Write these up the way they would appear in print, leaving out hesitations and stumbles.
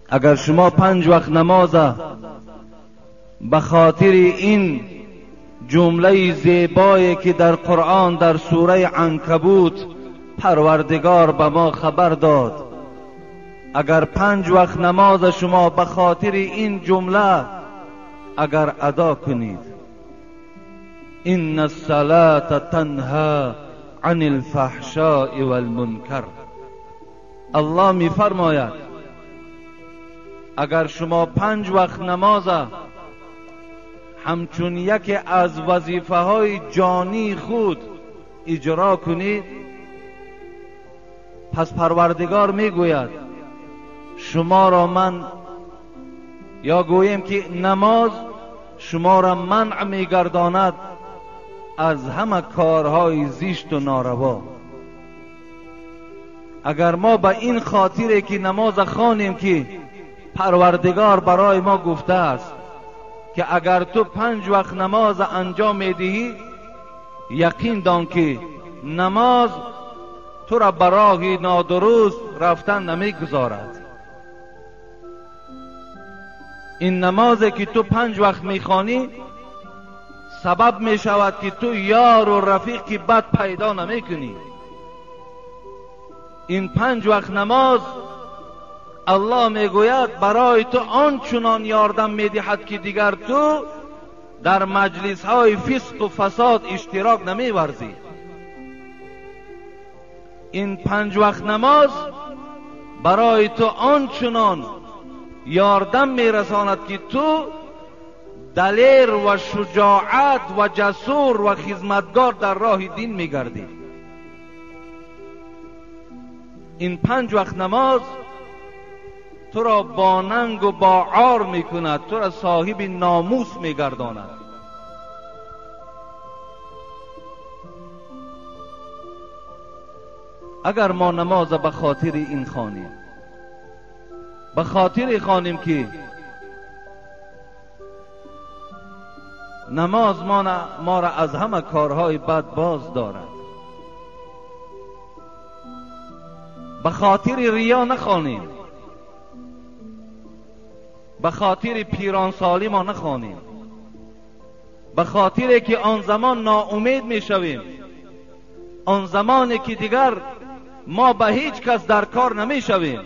اگر شما 5 وقت نماز به خاطر این جمله زیبایی که در قرآن در سوره عنکبوت پروردگار به ما خبر داد، اگر 5 وقت نماز شما به خاطر این جمله اگر ادا کنید، ان الصلاة تنها عن الفحشاء والمنکر، الله می فرماید اگر شما 5 وقت نماز همچون یکی از وظیفه های جانی خود اجرا کنید، پس پروردگار میگوید شما را من، یا گوییم که نماز شما را منع میگرداند از همه کارهای زشت و ناروا. اگر ما به این خاطر که نماز خوانیم که پروردگار برای ما گفته است که اگر تو 5 وقت نماز انجام میدهی، یقین دان که نماز تو را به راه نادرست رفتن نمیگذارد. این نمازی که تو 5 وقت میخوانی سبب میشود که تو یار و رفیق بد پیدا نمیکنی. این 5 وقت نماز الله میگوید برای تو آنچنان یاردم میدهد که دیگر تو در مجلس های فسق و فساد اشتراک نمیورزی. این 5 وقت نماز برای تو آنچنان یاردم میرساند که تو دلیر و شجاعت و جسور و خدمتگار در راه دین میگردی. این 5 وقت نماز تو را با ننگ و با عار میکند، تو را صاحب ناموس میگرداند. اگر ما نماز به خاطر این خوانیم، به خاطر خوانیم که نماز ما را از همه کارهای بد باز دارد، به خاطر ریا نخوانیم، به خاطر پیرانسالی ما نخوانیم، به خاطر که آن زمان ناامید میشویم، آن زمانی که دیگر ما به هیچ کس در کار نمیشویم،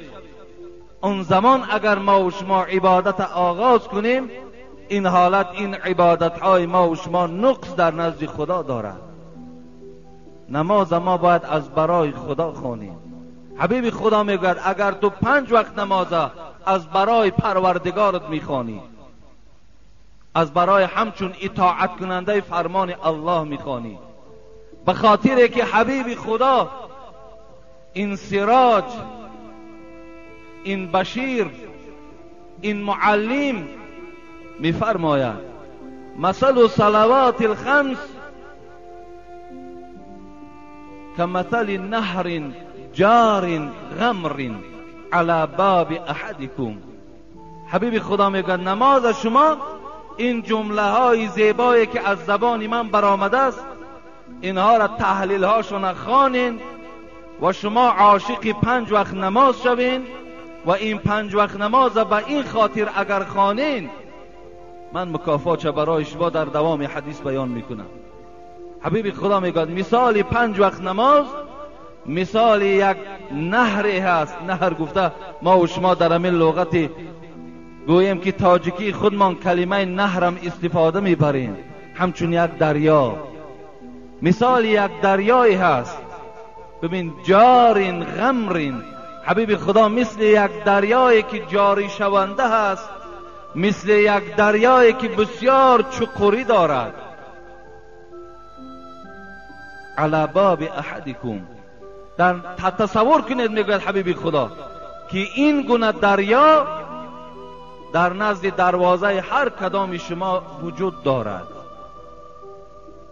آن زمان اگر ما و شما عبادت آغاز کنیم، این حالت، این عبادت های ما و شما نقص در نزد خدا دارد. نماز ما باید از برای خدا خوانیم. حبیب خدا میگوید اگر تو 5 وقت نماز از برای پروردگارت میخوانی، از برای همچون اطاعت کننده فرمان الله میخوانی، به خاطر که حبیب خدا این سراج، این بشیر، این معلم میفرماید مثل صلوات الخمس کمثل نهر جار غمر علی باب احدکم. حبیب خدا میگه نماز شما، این جمله های زیبایی که از زبان من برآمده است، اینها را تحلیل هاشون خوانین و شما عاشق 5 وقت نماز شوین و این 5 وقت نماز به این خاطر اگر خوانین، من مکافات برای شما در دوام حدیث بیان میکنم. حبیب خدا میگه مثال 5 وقت نماز مثال یک نهر هست. نهر گفته ما و شما در همین لغت گوییم که تاجیکی خودمان کلمه نهرم استفاده میبریم، همچون یک دریا، مثال یک دریایی هست. ببین جارین غمرین، حبیب خدا مثل یک دریایی که جاری شونده هست، مثل یک دریایی که بسیار چقوری دارد. علی باب احدکم، در تصور کنید میگوید حبیب خدا که این گونه دریا در نزد دروازه هر کدام شما وجود دارد.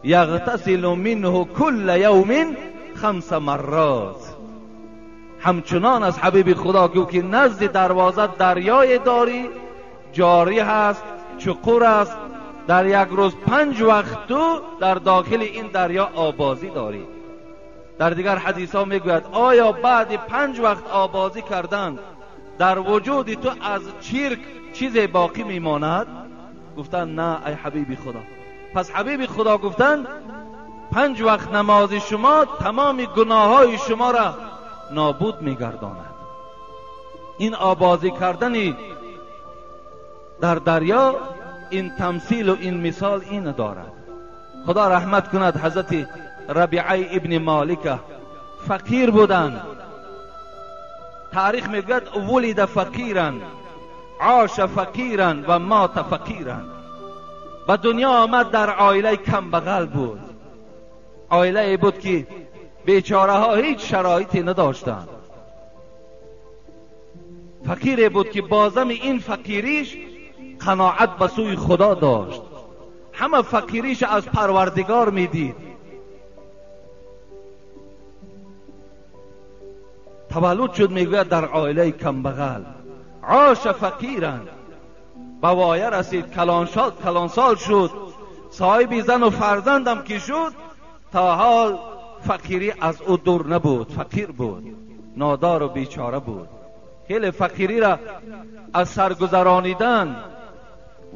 یغتسل منه کل یوم 5 مرات. همچنان از حبیب خدا که نزد دروازه دریای داری، جاری هست، چقور است، در یک روز 5 وقت تو در داخل این دریا آبازی داری. дар дигар ҳадисҳо мегӯяд оё баъди 5 вақт обозӣ кардан дар вуҷуди ту аз чирк чизе боқӣ мемонад? Гуфтанд на, ай ҳабиби худо. Пас ҳабиби худо гуфтанд 5 вақт намози шумо тамоми гуноҳҳои шуморо нобуд мегардонад. Ин обозӣ кардани дар дарё ин тамсилу ин мисол ин дорад. Худо раҳмат кунад ҳазрати Рабиа ибни Молика, фақир буданд. Таърих мегӯяд вулида фақиран, оша фақиран ва мота фақиран. Ба дунё омад дар оилаи камбағал буд. Оилае буд ки бечораҳо ҳеҷ шароите надоштанд. Фақире буд ки бозами ин фақириш қаноат ба сӯи худо дошт. Ҳама фақириш аз парвардигор медид. Таваллуд шуд мегӯяд дар оилаи камбағал. Оша фақиран, ба воя расид, калонсол шуд, соҳиби зану фарзандам ки шуд, то ҳол фақирӣ аз ӯ дур набуд. Фақир буд, нодору бечора буд. Хеле фақириро аз саргузаронидан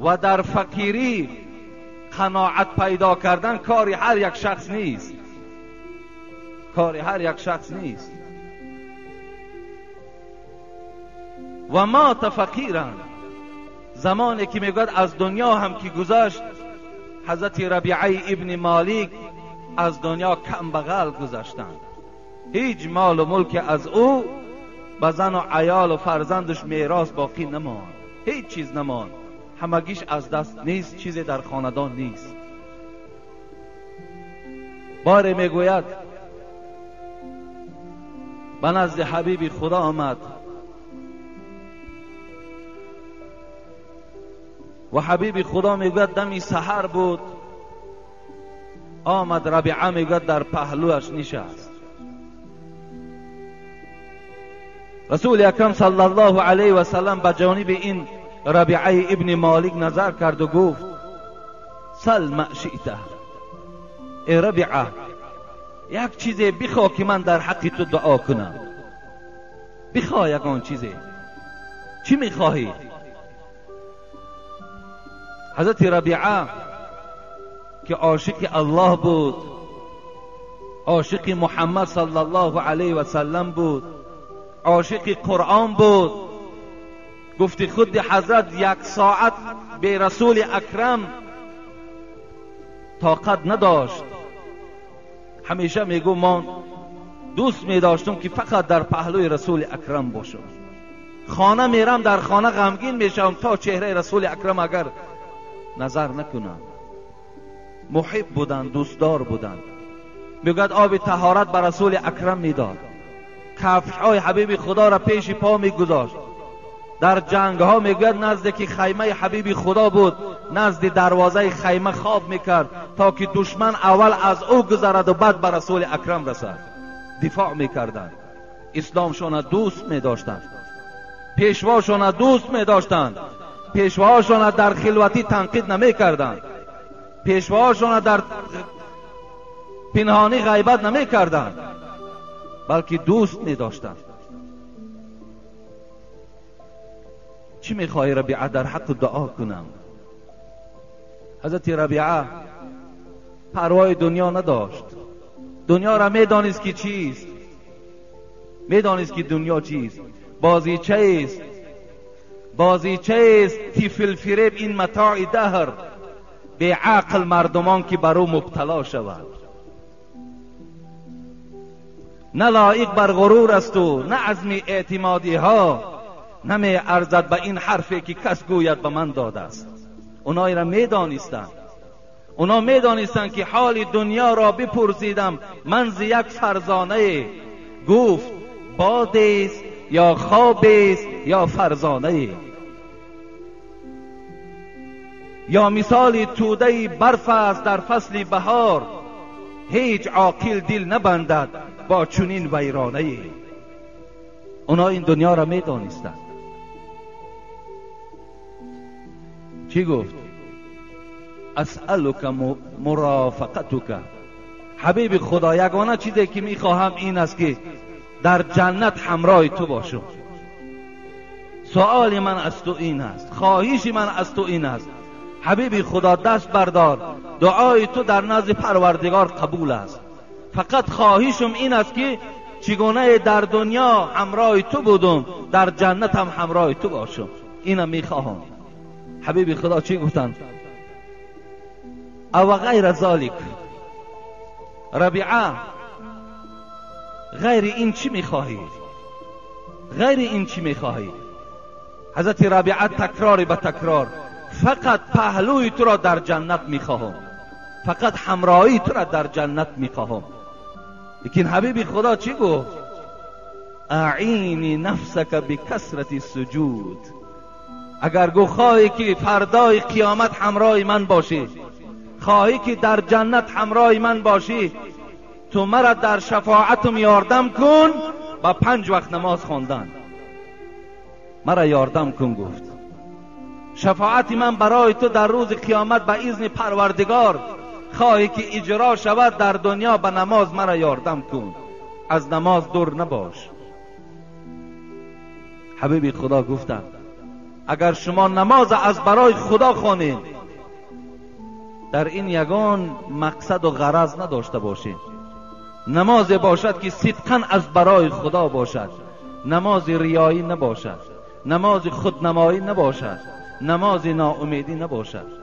ва дар фақирӣ қаноат пайдо кардан кори ҳар як шахс нест. Кори ҳар як шахс нест. Ва мота фақиран, замоне ки мегӯяд аз дунё ҳам ки гузашт, ҳазрати Рабиа ибни Молик аз дунё камбағал гузаштанд. Ҳеҷ молу мулке аз ӯ ба зану аёлу фарзандаш мерос боқӣ намонд. Ҳеҷ чиз намонд. Ҳамагиш аз даст нест, чизе дар хонадон нест. Боре мегӯяд ба назди ҳабиби худо омад ва ҳабиби худо мегӯяд дами саҳар буд. Омад Рабиа мегӯяд дар паҳлӯяш нишаст. Расули акрам саллаллоҳу алайҳи васаллам ба ҷониби ин Рабиаи ибни Молик назар карду гуфт сал ма шиъта, э Рабиа, як чизе бихоҳ ки ман дар ҳаққи ту дуо кунам. Бихоҳ ягон чизе. Чӣ мехоҳӣ? Ҳазрати Рабиа ки ошиқи Аллоҳ буд, ошиқи Муҳаммад саллаллоҳу алайҳи васаллам буд, ошиқи Қуръон буд, гуфти худи ҳазрат 1 соат бе расули акрам тоқат надошт. Ҳамеша мегӯ ман дӯст медоштам ки фақат дар паҳлӯи расули акрам бошам. Хона мерам, дар хона ғамгин мешавам то чеҳраи расули акрам агар назар накунам. Муҳиб буданд, дӯстдор буданд. Мегӯяд оби таҳорат ба расули акрам медод, кафшҳои ҳабиби худоро пеши по мегузошт. Дар ҷангҳо мегӯяд назде ки хаймаи ҳабиби худо буд, назди дарвозаи хайма хоб мекард то ки душман аввал аз ӯ гузараду баъд ба расули акрам расад. Дифоъ мекарданд, исломшона дӯст медоштанд, пешвошона дӯст медоштанд, пешвоҳошона дар хилватӣ танқид намекарданд, пешвоҳошона дар пинҳонӣ ғайбат намекарданд, балки дӯст медоштанд. Чӣ мехоҳӣ Рабиа дар ҳаққу дуо кунам? Ҳазрати Рабиа парвои дунё надошт. Дунёро медонист ки чист, медонист ки дунё чист, бозичаест, бозичаест тифлфиреб ин матои даҳр, беақл мардумон ки бар ӯ мубтало шавад. На лоиқ бар ғурур асту на азми эътимодиҳо, намеарзад ба ин ҳарфе ки кас гӯяд ба ман додааст. Оно инро медонистанд. Оно медонистанд ки ҳоли дунёро бипурсидам ман зи як фарзонае, гуфт бодест ё хобест ё фарзонае. Ё мисоли тӯдаи барф аст дар фасли баҳор, ҳеҷ оқил дил набандад бо чунин вайронае. Оно ин дунёро медонистанд. Чӣ гуфт? Асъалука мурофақатука. حبیب خدا یگانه چیزی که میخواهم این است که در جنت همراه تو باشم. سؤال من از تو این است، خواهش من از تو این است، حبیب خدا دست بردار، دعای تو در نزد پروردگار قبول است. فقط خواهشم این است که چگونه در دنیا همراه تو بودم در جنت هم همراه تو باشم، اینم میخواهم. حبیب خدا چی گفتند؟ او غیر ذالک. ربیعه غیر این چی میخواهی؟ غیر این چی میخواهی؟ حضرت ربیعه تکرار به تکرار، فقط پهلوی تو را در جنت میخواهم، فقط همراهی تو را در جنت میخواهم. لیکن حبیب خدا چی گفت؟ اعینی نفسک بکثرت سجود. اگر گو خواهی که فردای قیامت همراه من باشی، خواهی که در جنت همراه من باشی، تو مرا در شفاعتم یاردم کن با 5 وقت نماز خواندن. مرا یاردم کن. گفت شفاعت من برای تو در روز قیامت به اذن پروردگار خواهی که اجرا شود در دنیا به نماز مرا یاردم کن، از نماز دور نباش. حبیب خدا گفتند اگر شما نماز از برای خدا خوانید، در این یگان مقصد و غرض نداشته باشید، نماز باشد که صدقاً از برای خدا باشد، نماز ریایی نباشد، نماز خودنمایی نباشد، نماز ناامیدی نباشد،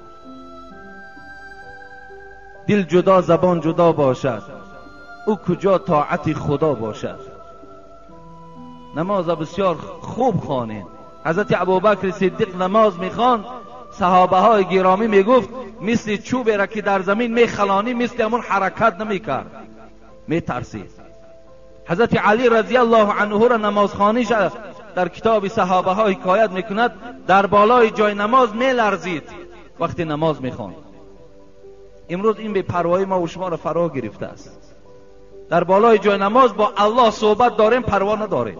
دل جدا زبان جدا باشد، او کجا طاعت خدا باشد. نماز بسیار خوب خوانید. حضرت ابوبکر صدیق نماز میخواند، صحابه های گرامی میگفت مثل چوبی را که در زمین میخلانی مثل همون حرکت نمیکرد، میترسید. حضرت علی رضی الله عنه را نمازخوانیش در کتاب صحابه ها حکایت میکند، در بالای جای نماز میلرزید وقتی نماز میخواند. امروز این بی‌پروایی ما و شما را فرا گرفته است. در بالای جای نماز با الله صحبت داریم، پروا نداریم،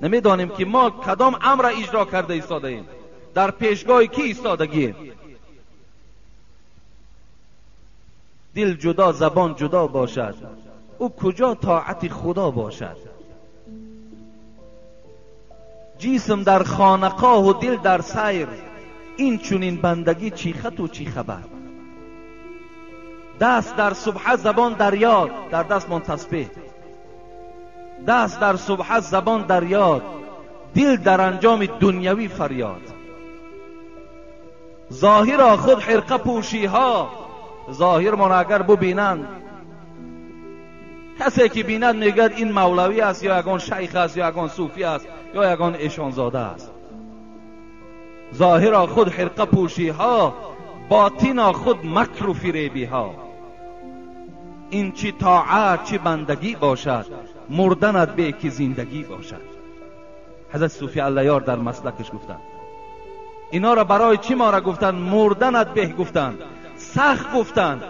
نمیدانیم که ما کدام امر اجرا کرده ایستاده ایم، در پیشگاه کی ایستادگیم. دل جدا زبان جدا باشد، او کجا طاعت خدا باشد. جسم در خانقاه و دل در سیر، این چنین بندگی چی خط و چی خبر. دست در سبحه زبان در یاد، در دستمان تسبیح، دست در سبحه زبان در یاد، دل در انجام دنیوی فریاد. ظاهرا خود حرقه پوشی ها، ظاهر من اگر ببینند، کسی که بیند میگد این مولوی است یا یگان شیخ است یا یگان صوفی است یا یگان ایشانزاده است. ظاهرا خود حرقه پوشی ها، باطنا خود مکر و فریبی ها. این چی طاعت چی بندگی باشد، مردنت به که زندگی باشد. حضرت صوفی اللهیار در مسلکش گفتند اینا را برای چی ما را گفتند؟ مردنت به گفتند، سخت گفتند،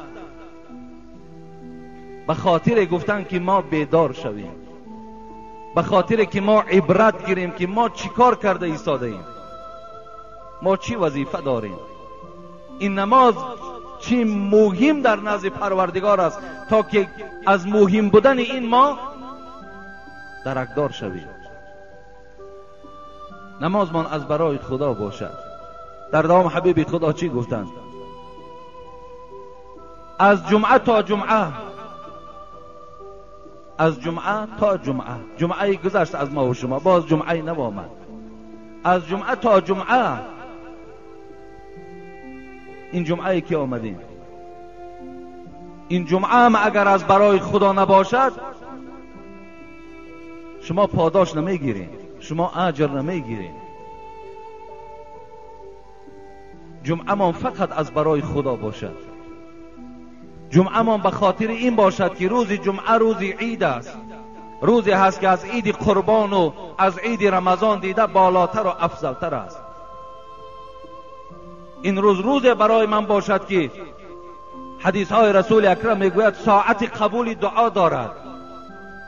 به خاطر گفتند که ما بیدار شویم، به خاطر که ما عبرت گیریم که ما چیکار کرده ایستاده ایم، ما چی وظیفه داریم. این نماز چی مهم در نزد پروردگار است تا که از مهم بودن این ما درکدار شویم. نمازمان از برای خدا باشد. در دوام حبیب خدا چی گفتند؟ از جمعه تا جمعه، از جمعه تا جمعه، جمعه گذشت از ما و شما، باز جمعه نو آمد. از جمعه تا جمعه، این جمعه که آمدیم، این جمعه هم اگر از برای خدا نباشد شما پاداش نمیگیرین، شما اجر نمیگیرین. جمعه ما فقط از برای خدا باشد. جمعه ما به خاطر این باشد که روز جمعه روز عید است، روزی هست که از عید قربان و از عید رمضان دیده بالاتر و افضلتر است. این روز روز برای من باشد که حدیث های رسول اکرم میگوید ساعت قبول دعا دارد.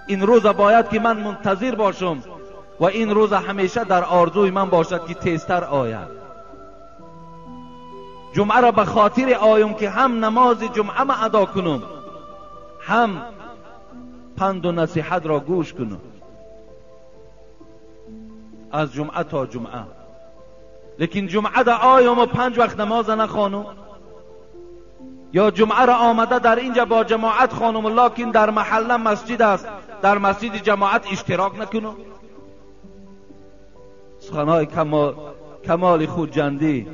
این روز باید که من منتظر باشم و این روز همیشه در آرزوی من باشد که تیزتر آید. جمعه را به خاطر آیم که هم نماز جمعه ما ادا کنم هم پند و نصیحت را گوش کنم، از جمعه تا جمعه. لیکن جمعه در آیم و 5 وقت نماز نخوانم، یا جمعه را آمده در اینجا با جماعت خانم، لکن در محله مسجد است، در مسجد جماعت اشتراک نکنم. سخنهای کمال خودجندی.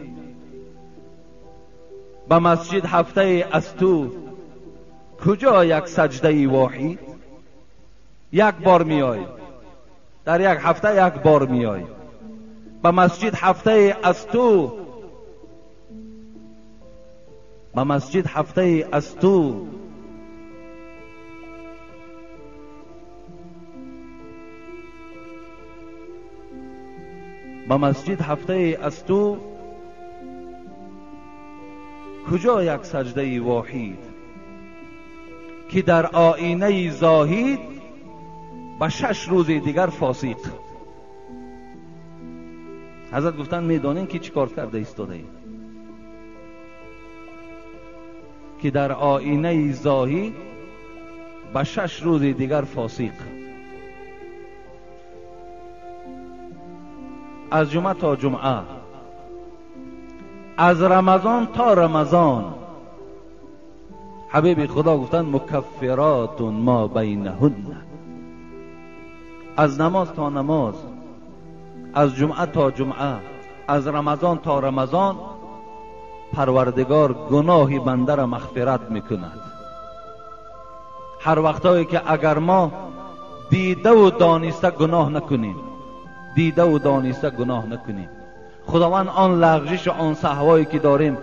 به مسجد هفته از تو کجا یک سجده واحد؟ یک بار میای، در یک هفته یک بار میای به مسجد. هفته از تو، به مسجد هفته از تو، به مسجد هفته از تو کجا یک سجده واحد، که در آینه زاهد به 6 روز دیگر فاسق. حضرت گفتن میدانین که چیکار کرده ایستاده اید؟ که در آینه زاهد به 6 روز دیگر فاسق. از جمعه تا جمعه، از رمضان تا رمضان، حبیب خدا گفتن مکفرات ما بینهن. از نماز تا نماز، از جمعه تا جمعه، از رمضان تا رمضان، پروردگار گناه بنده را مغفرت میکند. هر وقتایی که اگر ما دیده و دانسته گناه نکنیم، دیده و دانسته گناه نکنیم، خداوند آن لغزش و آن سهوایی که داریم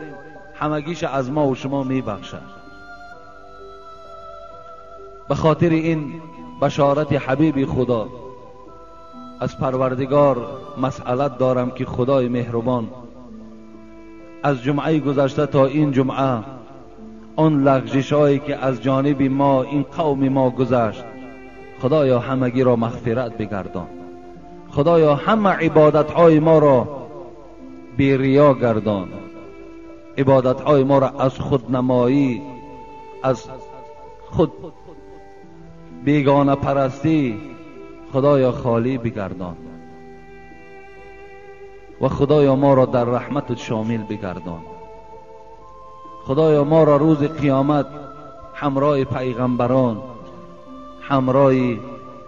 همگیش از ما و شما میبخشد. به خاطر این بشارت حبیب خدا از پروردگار مسئلت دارم که خدای مهربان از جمعه گذشته تا این جمعه آن لغزش‌هایی که از جانب ما این قوم ما گذشت، خدایا همگی را مغفرت بگردان. خدایا همه عبادت‌های ما را بی ریا گردان، عبادت‌های ما را از خودنمایی، از خود بیگانه پرستی خدایا خالی بگردان و خدایا ما را در رحمتت شامل بگردان. خدایا ما را روز قیامت همراه پیغمبران، همراه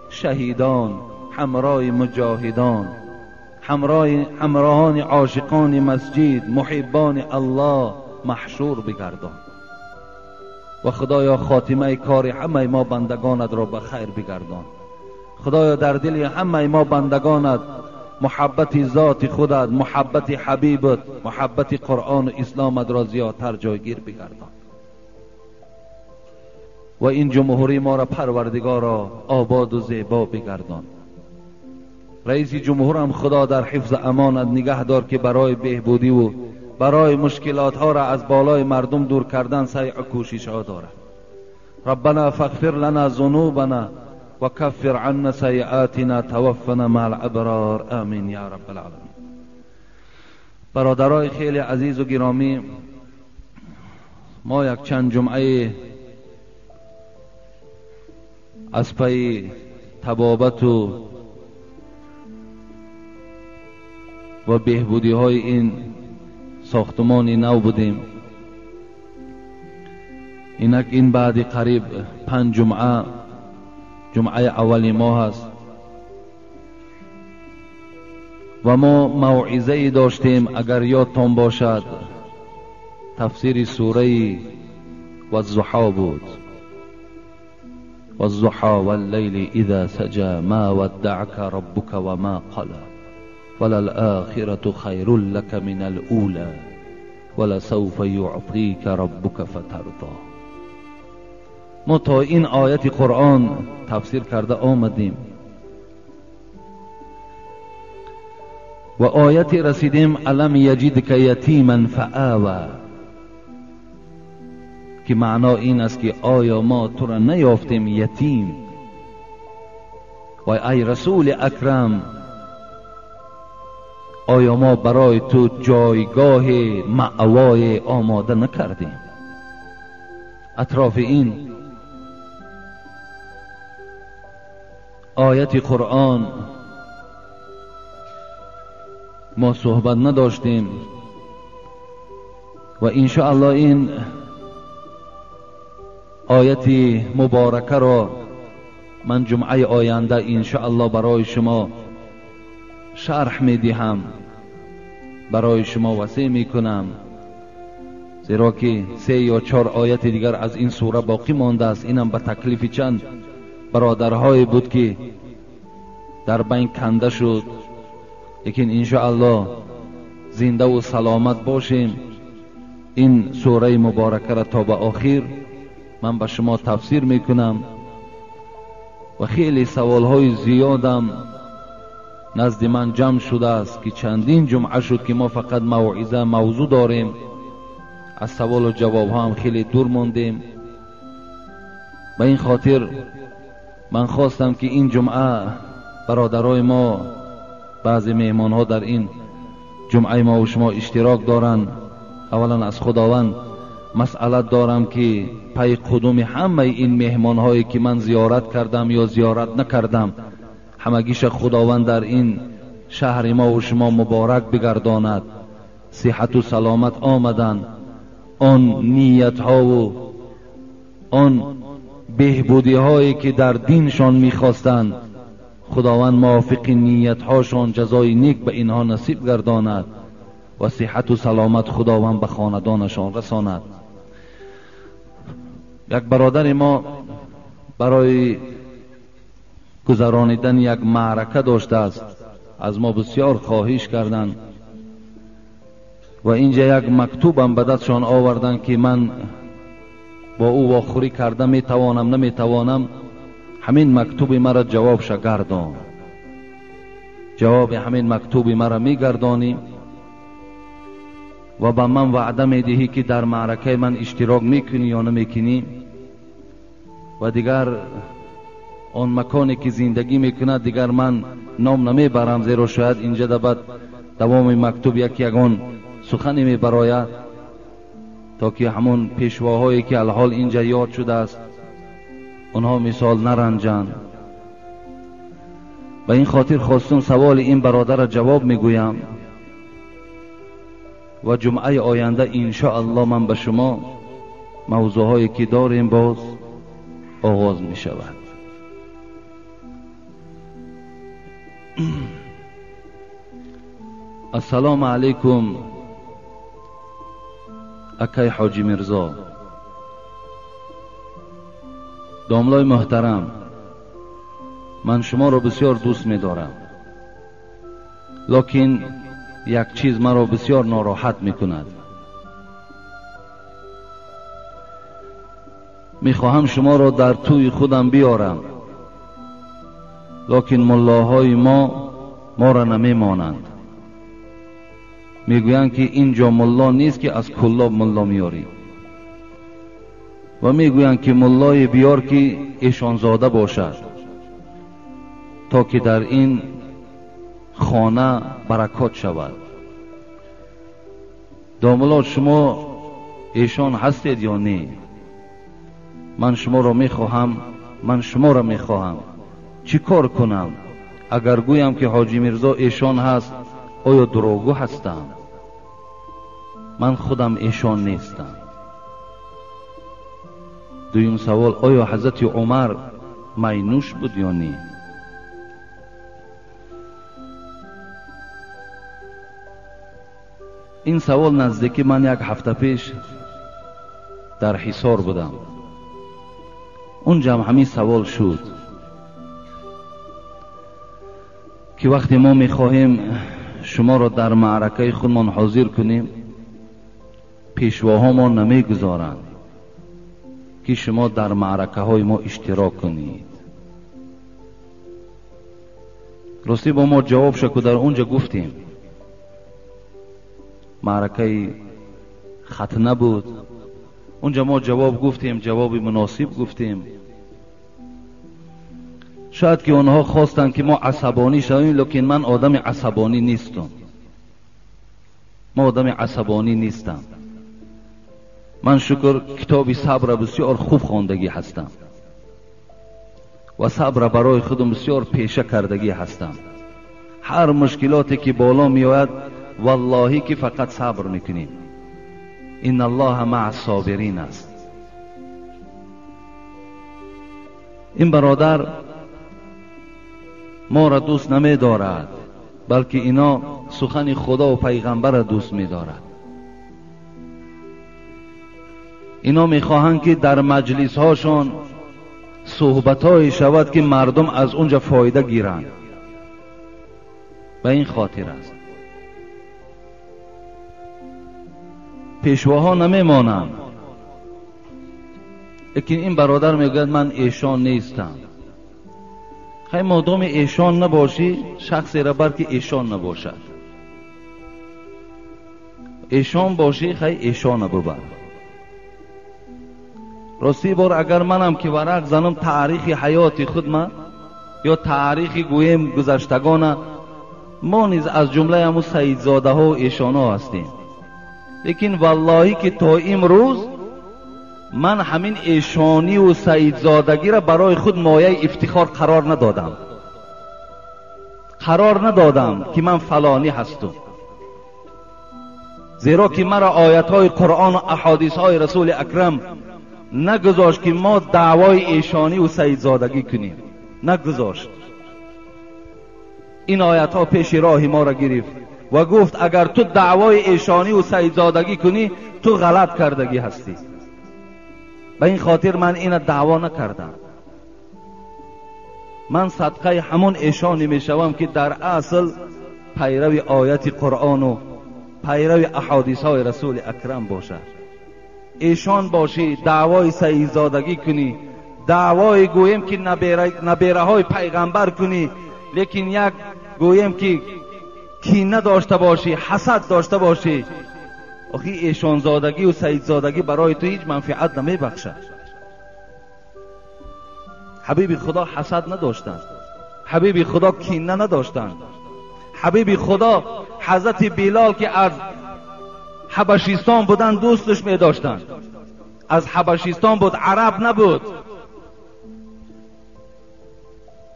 شهیدان، همراه مجاهدان، همراهان عاشقان مسجد، محبان الله محشور بگردان و خدایا خاتمه کار همه ما بندگانت را به خیر بگردان. خدایا در دل همه ما بندگانت محبت ذات خودت، محبت حبیبت، محبت قرآن و اسلامت را زیادتر جایگیر بگردان و این جمهوری ما را پروردگارا آباد و زیبا بگردان. رئیس جمهور هم خدا در حفظ امانت نگه دار که برای بهبودی و برای مشکلات ها را از بالای مردم دور کردن سعی و کوشش ها دارد. ربنا فاغفر لنا ذنوبنا وكفر عنا سيئاتنا توفنا مع الابرار آمین یا رب العالمین. برادرای خیلی عزیز و گرامی، ما یک چند جمعه از پی طبابت و بهبودی های این ساختمان نو بودیم. اینک این بعد قریب 5 جمعه، جمعه اول ماه است و ما موعظه داشتیم، اگر یادتان باشد تفسیر سوره والضحی بود. والضحی واللیل اذا سجى ما ودعك ربك وما قلى وللآخرة خیر لك من الأولى ولسوف يعطيك ربك فترضى. ما تا این آیت قرآن تفسیر کرده آمدیم و آیت رسیدیم الم یجدک یتیما فآوی، که معنا این است که آیا ما تو را نیافتیم یتیم؟ و ای رسول اکرم، آیا ما برای تو جایگاه مأوای آماده نکردیم؟ اطراف این Ояти Қуръон мо суҳбат надоштем ва иншоаллоҳ ин ояти муборакаро ман ҷумъаи оянда иншоаллоҳ барои шумо шарҳ медиҳам, барои шумо васеъ мекунам, зеро ки 3 ё 4 ояти дигар аз ин сура боқӣ мондааст. Инам ба таклифи чанд бародарҳое буд ки дар байн канда шуд, лекин иншоаллоҳ зиндаву саломат бошем. Ин сураи муборакаро то ба охир ман ба шумо тафсир мекунам ва хеле саволҳои зиёдам назди ман ҷамъ шудааст ки чандин ҷумъа шуд ки мо фақат мавъиза мавзӯъ дорем, аз саволу ҷавобҳо ҳам хеле дур мондем. Ба ин хотир ман хостам ки ин ҷумъа бародарои мо, баъзе меҳмонҳо дар ин ҷумъаи мо ва шумо иштирок доранд. Аввалан аз Худованд масъалат дорам ки пай қудуми ҳамаи ин меҳмонҳое ки ман зиёрат кардам ё зиёрат накардам, ҳамагиша Худованд дар ин шаҳри мо ва шумо муборак бигардонад. Сиҳату саломат омаданд, он ниятҳову он беҳбудиҳое ки дар диншон мехостанд, Худованд мувофиқи ниятҳошон ҷазои нек ба инҳо насиб гардонад ва сиҳату саломат Худованд ба хонадонашон расонад. Як бародари мо барои гузаронидани як маърака доштааст, аз мо бисёр хоҳиш карданд ва инҷа як мактубам ба дастшон оварданд ки ман бо ӯ вохӯрӣ карда метавонам наметавонам, ҳамин мактуби маро ҷавобша гардон. Ҷавоби ҳамин мактуби маро мегардонӣ ва ба ман ваъда медиҳӣ ки дар маъракаи ман иштирок мекунӣ ё намекунӣ. Ва дигар он маконе ки зиндагӣ мекунад дигар ман ном намебарам, зеро шояд инҷа баъд давоми мактуб як ягон сухане мебарояд, то ки ҳамон пешвоҳое ки алҳол инҷа ёд шудааст онҳо мисол наранҷанд. Ба ин хотир хостум саволи ин бародарро ҷавоб мегӯям ва ҷумъаи оянда иншоаллоҳ ман ба шумо мавзӯъҳое ки дорем боз оғоз мешавад. Ассалому алайкум акай Ҳоҷи Мирзо, домлои муҳтарам, ман шуморо бисёр дӯст медорам, лекин як чиз маро бисёр нороҳат мекунад. Мехоҳам шуморо дар тӯи худам биёрам, лекин муллоҳои мо моро намемонанд. Мегӯянд ки инҷо мулло нест ки аз Куллоб мулло меёрӣ, ва мегӯянд ки муллое биёр ки эшонзода бошад, то ки дар ин хона баракот шавад. Домулло, шумо эшон ҳастед ё не? Ман шуморо мехоҳам, ман шуморо мехоҳам. Чӣ кор кунам? Агар гӯям ки Ҳоҷи Мирзо эшон ҳаст, оё дурӯғгӯ ҳастам? Ман худам эшон нестам. Дуюм савол, оё ҳазрати Умар майнӯш буд ё не? Ин савол наздики ман як ҳафта пеш дар Ҳисор будам. Унҷам ҳамин савол шуд ки вақте мо мехоҳем шуморо дар маъракаи худмон ҳозир кунем, пешвоҳо мо намегузоранд ки шумо дар маъракаҳои мо иштирок кунед. Ростӣ бо мо ҷавоб шаку дар унҷа гуфтем маъракаи хатна буд, унҷа мо ҷавоб гуфтем, ҷавоби муносиб гуфтем. Шояд ки онҳо хостанд ки мо асабонӣ шавем, лекин ман одами асабонӣ нестам. Ман одами асабонӣ нестам. Ман шукр китоби сабрро бисёр хуб хондагӣ ҳастам. ва сабр барои худам бисёр пеша кардагӣ ҳастам. Ҳар мушкилоте ки боло меояд, валлоҳӣ ки фақат сабр мекунем. Ин аллоҳ маъ собирин аст. Ин бародар моро дӯст намедорад, балки ино сухани худо ва пайғамбарро дӯст медорад. Ино мехоҳанд ки дар маҷлисҳошон суҳбатҳое шавад ки мардум аз унҷа фоида гиранд. Ба ин хотир аст. Пешвоҳо намемонанд, лекин ин бародар мегӯяд ман эшон нестам. Хай модоми эшон набошӣ, шахсеро бар ки эшон набошад. Эшон бошӣ, хай эшона бубар. Рости бор агар манам ки варақ занам таърихи ҳаёти худма ё таърихи гӯем гузаштагона, мо низ аз ҷумлаи ҳамун саидзодаҳо эшонҳо ҳастем. Лекин валлоҳӣ ки то имрӯз ман ҳамин эшониву саидзодагиро барои худ мояи ифтихор қарор надодам. Қарор надодам ки ман фалонӣ ҳастум, зеро ки маро оятҳои Қуръону аҳодисҳои Расули Акрам нагузошт ки мо даъвои эшониву саидзодагӣ кунем. Нагузошт. Ин оятҳо пеши роҳи моро гирифт ва гуфт агар ту даъвои эшониву саидзодагӣ кунӣ, ту ғалат кардагӣ ҳастӣ. Ба ин хотир ман ина даъво накардам. Ман садқаи ҳамон эшоне мешавам ки дар асл пайрави ояти Қуръону пайрави аҳодисҳои Расули Акрам бошад. Эшон бошӣ, даъвои саидзодагӣ кунӣ, даъвои гӯем ки набераҳои пайғамбар кунӣ, лекин як гӯем ки кина дошта бошӣ, ҳасад дошта бошӣ, охи эшонзодагӣ ва саидзодагӣ барои ту ҳеҷ манфиат намебахшад. Ҳабиби Худо ҳасад надоштанд, ҳабиби Худо кина надоштанд. Ҳабиби Худо ҳазрати Билол ки аз ҳабашистон буданд дӯсташ медоштанд. Аз ҳабашистон буд, араб набуд.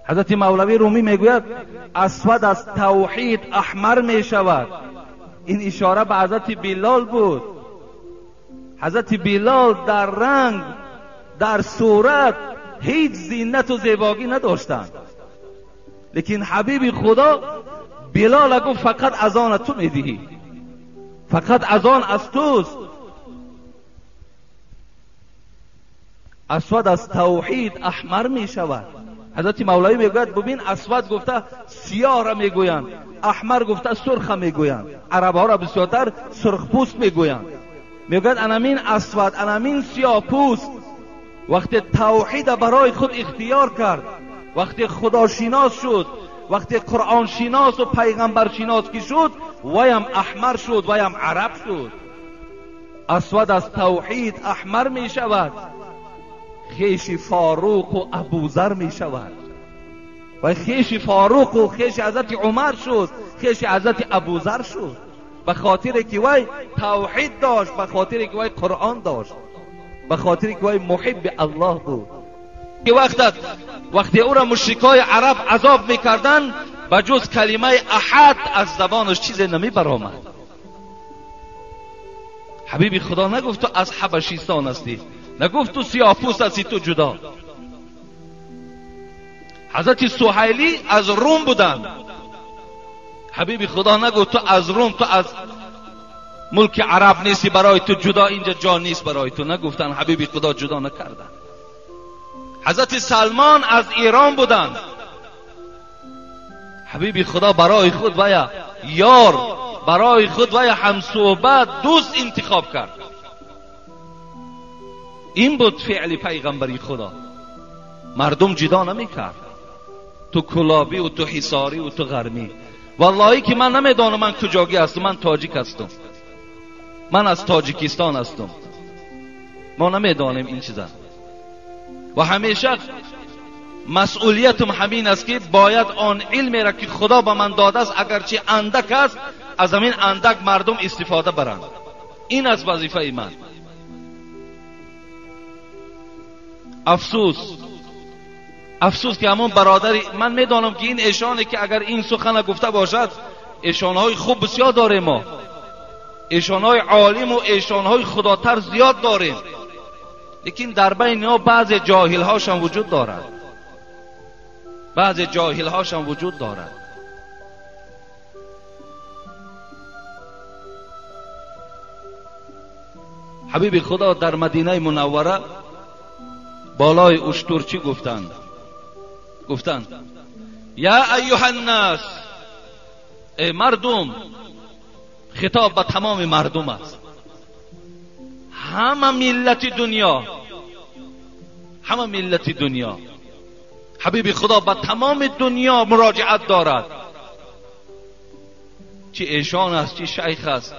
Ҳазрати Мавлавӣ Румӣ мегӯяд асвад аз тавҳид аҳмар мешавад. Ин ишора ба ҳазрати Билол буд. Ҳазрати Билол дар ранг, дар сурат ҳеҷ зинату зебогӣ надоштанд, лекин ҳабиби Худо Билола гуфт фақат азона ту медиҳӣ, фақат азон аз туст. Асвад аз тавҳид аҳмар мешавад. Ҳазрати Мавлавӣ мегӯяд бубин, асвад гуфта сиёҳро мегӯянд, аҳмар гуфта сурха мегӯянд. Арабҳоро бисёртар сурхпӯст мегӯянд. Мегӯяд анамин асвад, анамин сиёҳпӯст вақте тавҳида барои худ ихтиёр кард, вақте худошинос шуд, вақте қуръоншиносу пайғамбаршинос ки шуд, ваям аҳмар шуд, ваям араб шуд. Асвад аз тавҳид аҳмар мешавад, хеши Форуқу Абузар мешавад. Ва хеши Форуқу хеши ҳазрати Умар шуд, хеши ҳазрати Абузар шуд, ба хотире ки вай тавҳид дошт, ба хотире ки вай Қуръон дошт, ба хотире ки вай муҳибби Аллоҳ буд. Ки вақте ӯро мушрикҳои араб азоб мекарданд, ба ҷуз калимаи аҳад аз забонаш чизе намебаромад. Ҳабиби Худо нагуфт ту аз ҳабашистон ҳастӣ, нагуфт ту сиёҳпӯст ҳастӣ, ту ҷудо. Ҳазрати Суҳайлӣ аз Рум буданд. Ҳабиби Худо нагуфт ту аз Рум, ту аз мулки араб нестӣ, барои ту ҷудо инҷа ҷо нест барои ту. Нагуфтанд, ҳабиби Худо ҷудо накарданд. Ҳазрати Салмон аз Эрон буданд. Ҳабиби Худо барои худ вая ёр, барои худ вая ҳамсуҳбат, дӯст интихоб кард. Ин буд феъли пайғамбари Худо. Мардум ҷудо намекард. Ту кулобӣ ва ту ҳисорӣ ва ту ғармӣ. Валлоҳӣ ки ман намедонам ман куҷогӣ ҳастам, ман тоҷик ҳастам, ман аз Тоҷикистон ҳастам. Мо намедонем ин чиза. Ва ҳамеша масъулиятам ҳамин аст ки бояд он илмеро ки Худо ба ман додааст, агарчи андак аст, аз ҳамин андак мардум истифода баранд. Ин аст вазифаи ман. Афсӯс, Афсӯс ки ҳамон бародари ман медонам ки ин эшоне ки агар ин сухана гуфта бошад, эшонҳои хуб бисёр дорем мо, эшонҳои олиму эшонҳои худотар зиёд дорем, лекин дар байни мо баъзе ҷоҳилҳошам вуҷуд дорад, баъзе ҷоҳилҳошам вуҷуд дорад. Ҳабиби Худо дар Мадинаи Мунаввара болои уштур чӣ гуфтанд? Гуфтанд: я айюҳаннас, эй мардум. Хитоб ба тамоми мардум аст, ҳама миллати дунё, ҳама миллати дунё. Ҳабиби Худо ба тамоми дунё муроҷиат дорад, чӣ эшон аст, чӣ шайх аст,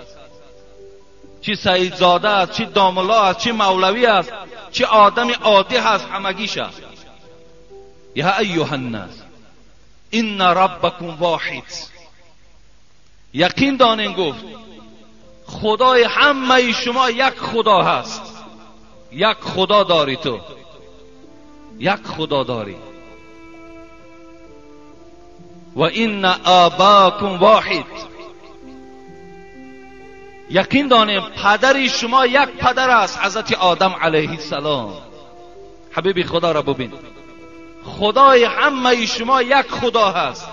чӣ саидзода аст, чӣ домулло аст, чӣ мавлавӣ аст, чӣ одами оддӣ ҳаст, ҳамагиш аст. Я айюҳаннас инна раббакум воҳид. Яқин донем, гуфт, худои ҳамаи шумо як худо ҳаст, як худо дорӣ ту, як худо дорӣ. Ва инна обакум воҳид. Яқин донем падари шумо як падар аст, ҳазрати Одам алайҳиссалом. Ҳабиби Худоро бубин, худои ҳамаи шумо як худо ҳаст,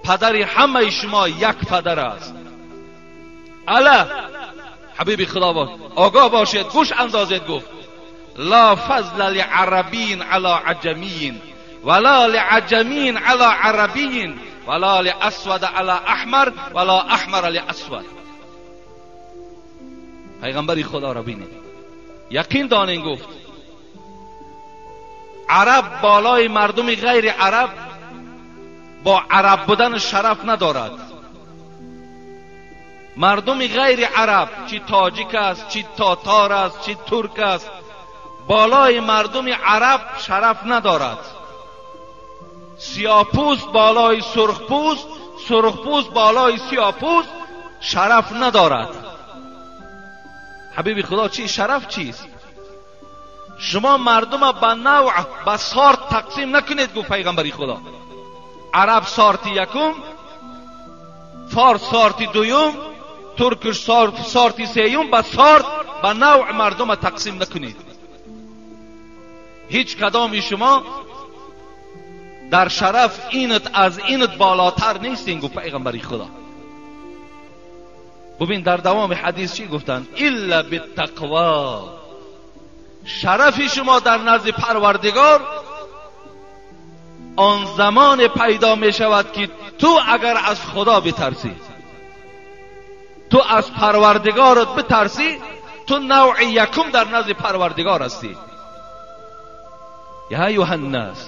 падари ҳамаи шумо як падар аст. Ала ҳабиби Худо бош, огоҳ бошед, гӯш андозед, гуфт: ла фазла лиарабиин ала аҷамиин вала лиаҷамиин ала арабиин вала лиасвада ала аҳмар вала аҳмара лиасвад. Пайғамбари Худоро бинед, яқин донем, гуфт, араб болои мардуми ғайри араб бо араб будан шараф надорад. Мардуми ғайри араб, чӣ тоҷик аст, чӣ татор аст, чӣ турк аст, болои мардуми араб шараф надорад. Сиёҳпӯст болои сурхпӯст, сурхпӯст болои сиёҳпӯст шараф надорад. Ҳабиби Худо чӣ шараф чист? Шумо мардума ба навъ, ба сорт тақсим накунед, гуфт пайғамбари Худо. Араб сорти якум, форс сорти дуюм, туркш сорти сеюм, ба сорт, ба навъ мардума тақсим накунед. Ҳеҷ кадоми шумо дар шараф инат аз инат болотар нестин, гуфт пайғамбари Худо. Бубин дар давоми ҳадис чӣ гуфтанд? Илла биттақво. Шарафи шумо дар назди Парвардигор он замоне пайдо мешавад ки ту агар аз Худо битарсӣ, ту аз Парвардигорат битарсӣ, ту навъи якум дар назди Парвардигор ҳастӣ. Я айюҳаннас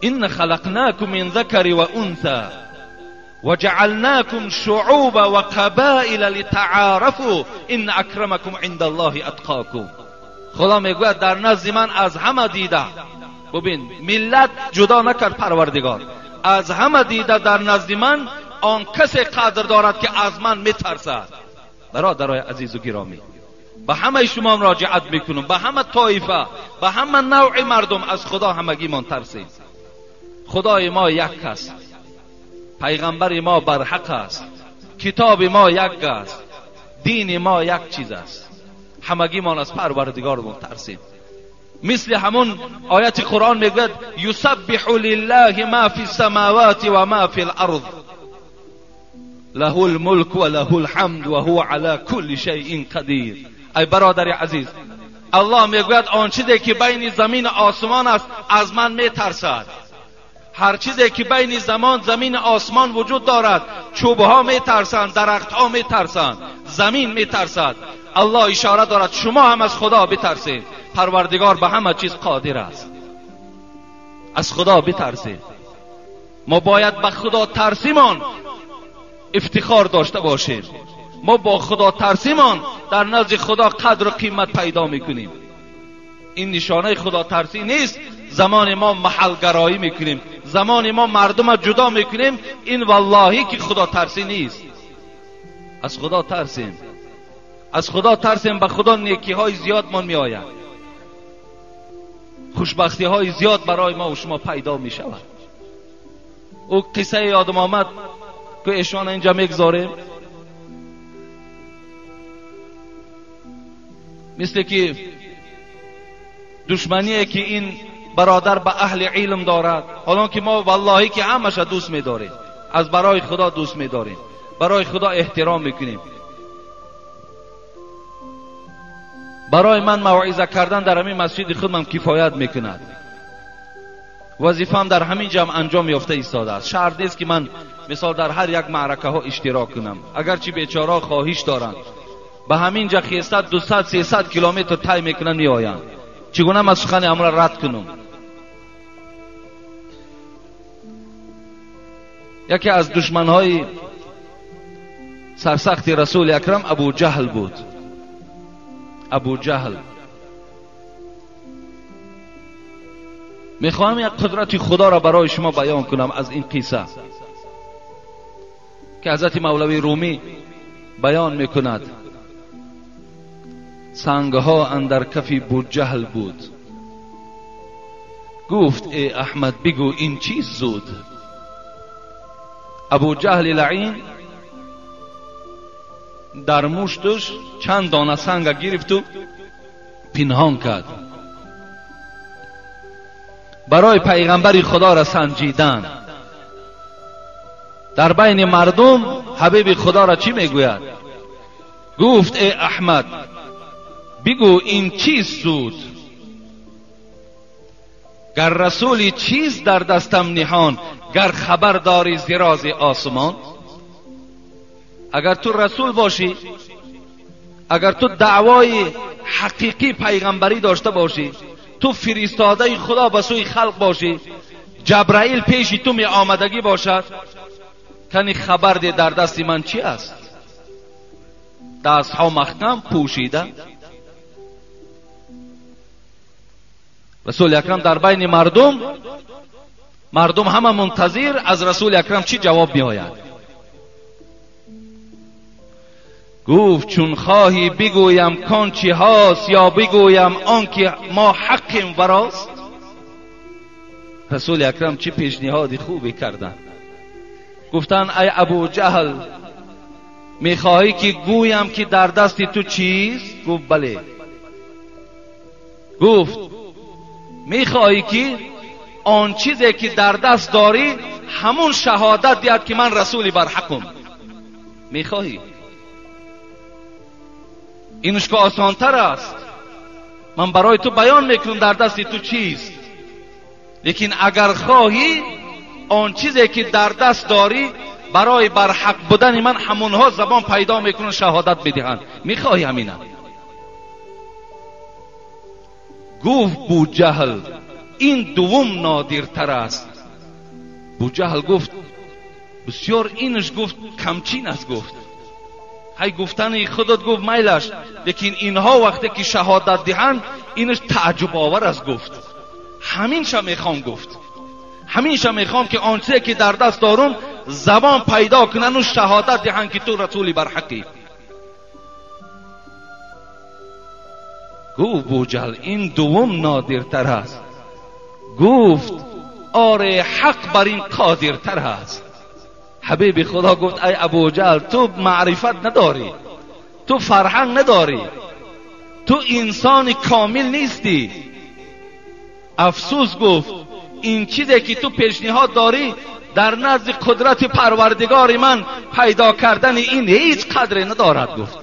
инна халақнакум мин закари ва унса وجعلناكم شعوبا وقبائل لتعارفوا إن أكرمكم عند الله أتقاكم. خدا میگوید در نزد من از همه دیده، ببین ملت جدا نکرد پروردگار، از همه دیده در نزد من آن کسی قدر دارد که از من میترسد. برادرای عزیز و گرامی، به همه شما مراجعت میکنم، به همه طایفه، به همه نوع مردم، از خدا همگی من ترسیم. خدای ما یک است، پیغمبر ما برحق است، کتاب ما یک است، دین ما یک چیز است. همگی ما از پروردگار ترسیم. مثل همون آیت قرآن میگوید یسبح لله ما فی السماوات و ما فی الارض له الملک و له الحمد و هو علی کل شیء قدیر. ای برادر عزیز، الله میگوید آن چیزی که بین زمین و آسمان است از من میترسد. هر چیزی که بین زمین آسمان وجود دارد، چوبها میترسند، درختها میترسند، زمین میترسد. الله اشاره دارد شما هم از خدا بترسید. پروردگار به همه چیز قادر است. از خدا بترسید. ما باید به خدا ترسیمان افتخار داشته باشیم. ما با خدا ترسیمان در نزد خدا قدر و قیمت پیدا میکنیم. این نشانه خدا ترسی نیست. زمان ما محلگرایی میکنیم، زمان ما مردم جدا میکنیم، این واللهی که خدا ترسی نیست. از خدا ترسیم، از خدا ترسیم، به خدا نیکی های زیاد من میآید. خوشبختی های زیاد برای ما و شما پیدا می شود. او قصه یادم آمد که ایشان اینجا میگذاریم، مثل که دشمنیه که این برادر به اهل علم دارد، حالا که ما واللهی که همش دوست میداریم، از برای خدا دوست میداریم، برای خدا احترام میکنیم. برای من موعظه کردن در همین مسجد خودم کفایت میکند، وظیفه‌ام در همین جمع انجام یافته ایستاده است. شرط نیست که من مثال در هر یک معرکه ها اشتراک کنم، اگرچه بیچاره خواهش دارند به همین جا 100 200 300 کیلومتر طی میکنن میآیند، چگونه من سخن امر رد کنم؟ یکی از دشمنهای سرسخت رسول اکرم ابو جهل بود. ابو جهل، میخواهم یک قدرت خدا را برای شما بیان کنم از این قصه که حضرت مولوی رومی بیان میکند. سنگها اندر کف بوجهل بود، گفت ای احمد بگو این چیز زود. ابو جهل لعین در مشتش چند دانه سنگ گرفت و پنهان کرد برای پیغمبر خدا را سنجیدن. در بین مردم حبیب خدا را چی میگوید؟ گفت ای احمد بگو این چیز سود، گر رسولی چیز در دستم نهان، گر خبر داری ز راز آسمان. اگر تو رسول باشی، اگر تو دعوای حقیقی پیغمبری داشته باشی، تو فرستاده خدا به سوی خلق باشی، جبرائیل پیش تو می آمدگی باشد، کنی خبر ده در دست من چی است؟ دستها محکم پوشیده. رسول اکرم در بین مردم، مردم همه منتظر از رسول اکرم چی جواب می آید. گفت چون خواهی بگویم کان چی هاست، یا بگویم آن که ما حقیم وراست. رسول اکرم چی پیشنهاد خوبی کردن. گفتن ای ابو جهل میخواهی که گویم که در دست تو چیست؟ گفت بله. گفت میخواهی که آن چیزی که در دست داری همون شهادت دهد که من رسولی برحقم؟ میخواهی؟ اینش که آسانتر است، من برای تو بیان میکنم در دست تو چیست، لیکن اگر خواهی آن چیزی که در دست داری برای برحق بودن من همونها زبان پیدا میکنن شهادت بدهند، میخواهی همینه؟ گفت بوجهل این دوم نادرتر است. بوجهل گفت بسیار اینش گفت کمچین است، گفت هی گفتن خودت گفت میلش، لیکن اینها وقتی که شهادت دهند اینش تعجب آور است. گفت همینش میخوام، گفت همینش میخوام که آنچه که در دست دارم زبان پیدا کنن و شهادت دهند که تو رسولی برحقی. گفت بوجهل این دوم نادرتر است. گفت آره حق بر این قادرتر است. حبیب خدا گفت ای ابوجهل تو معرفت نداری، تو فرهنگ نداری، تو انسان کامل نیستی. افسوس گفت این چیزی که تو پیشنهاد داری در نزد قدرت پروردگار من پیدا کردن این هیچ قدری ندارد. گفت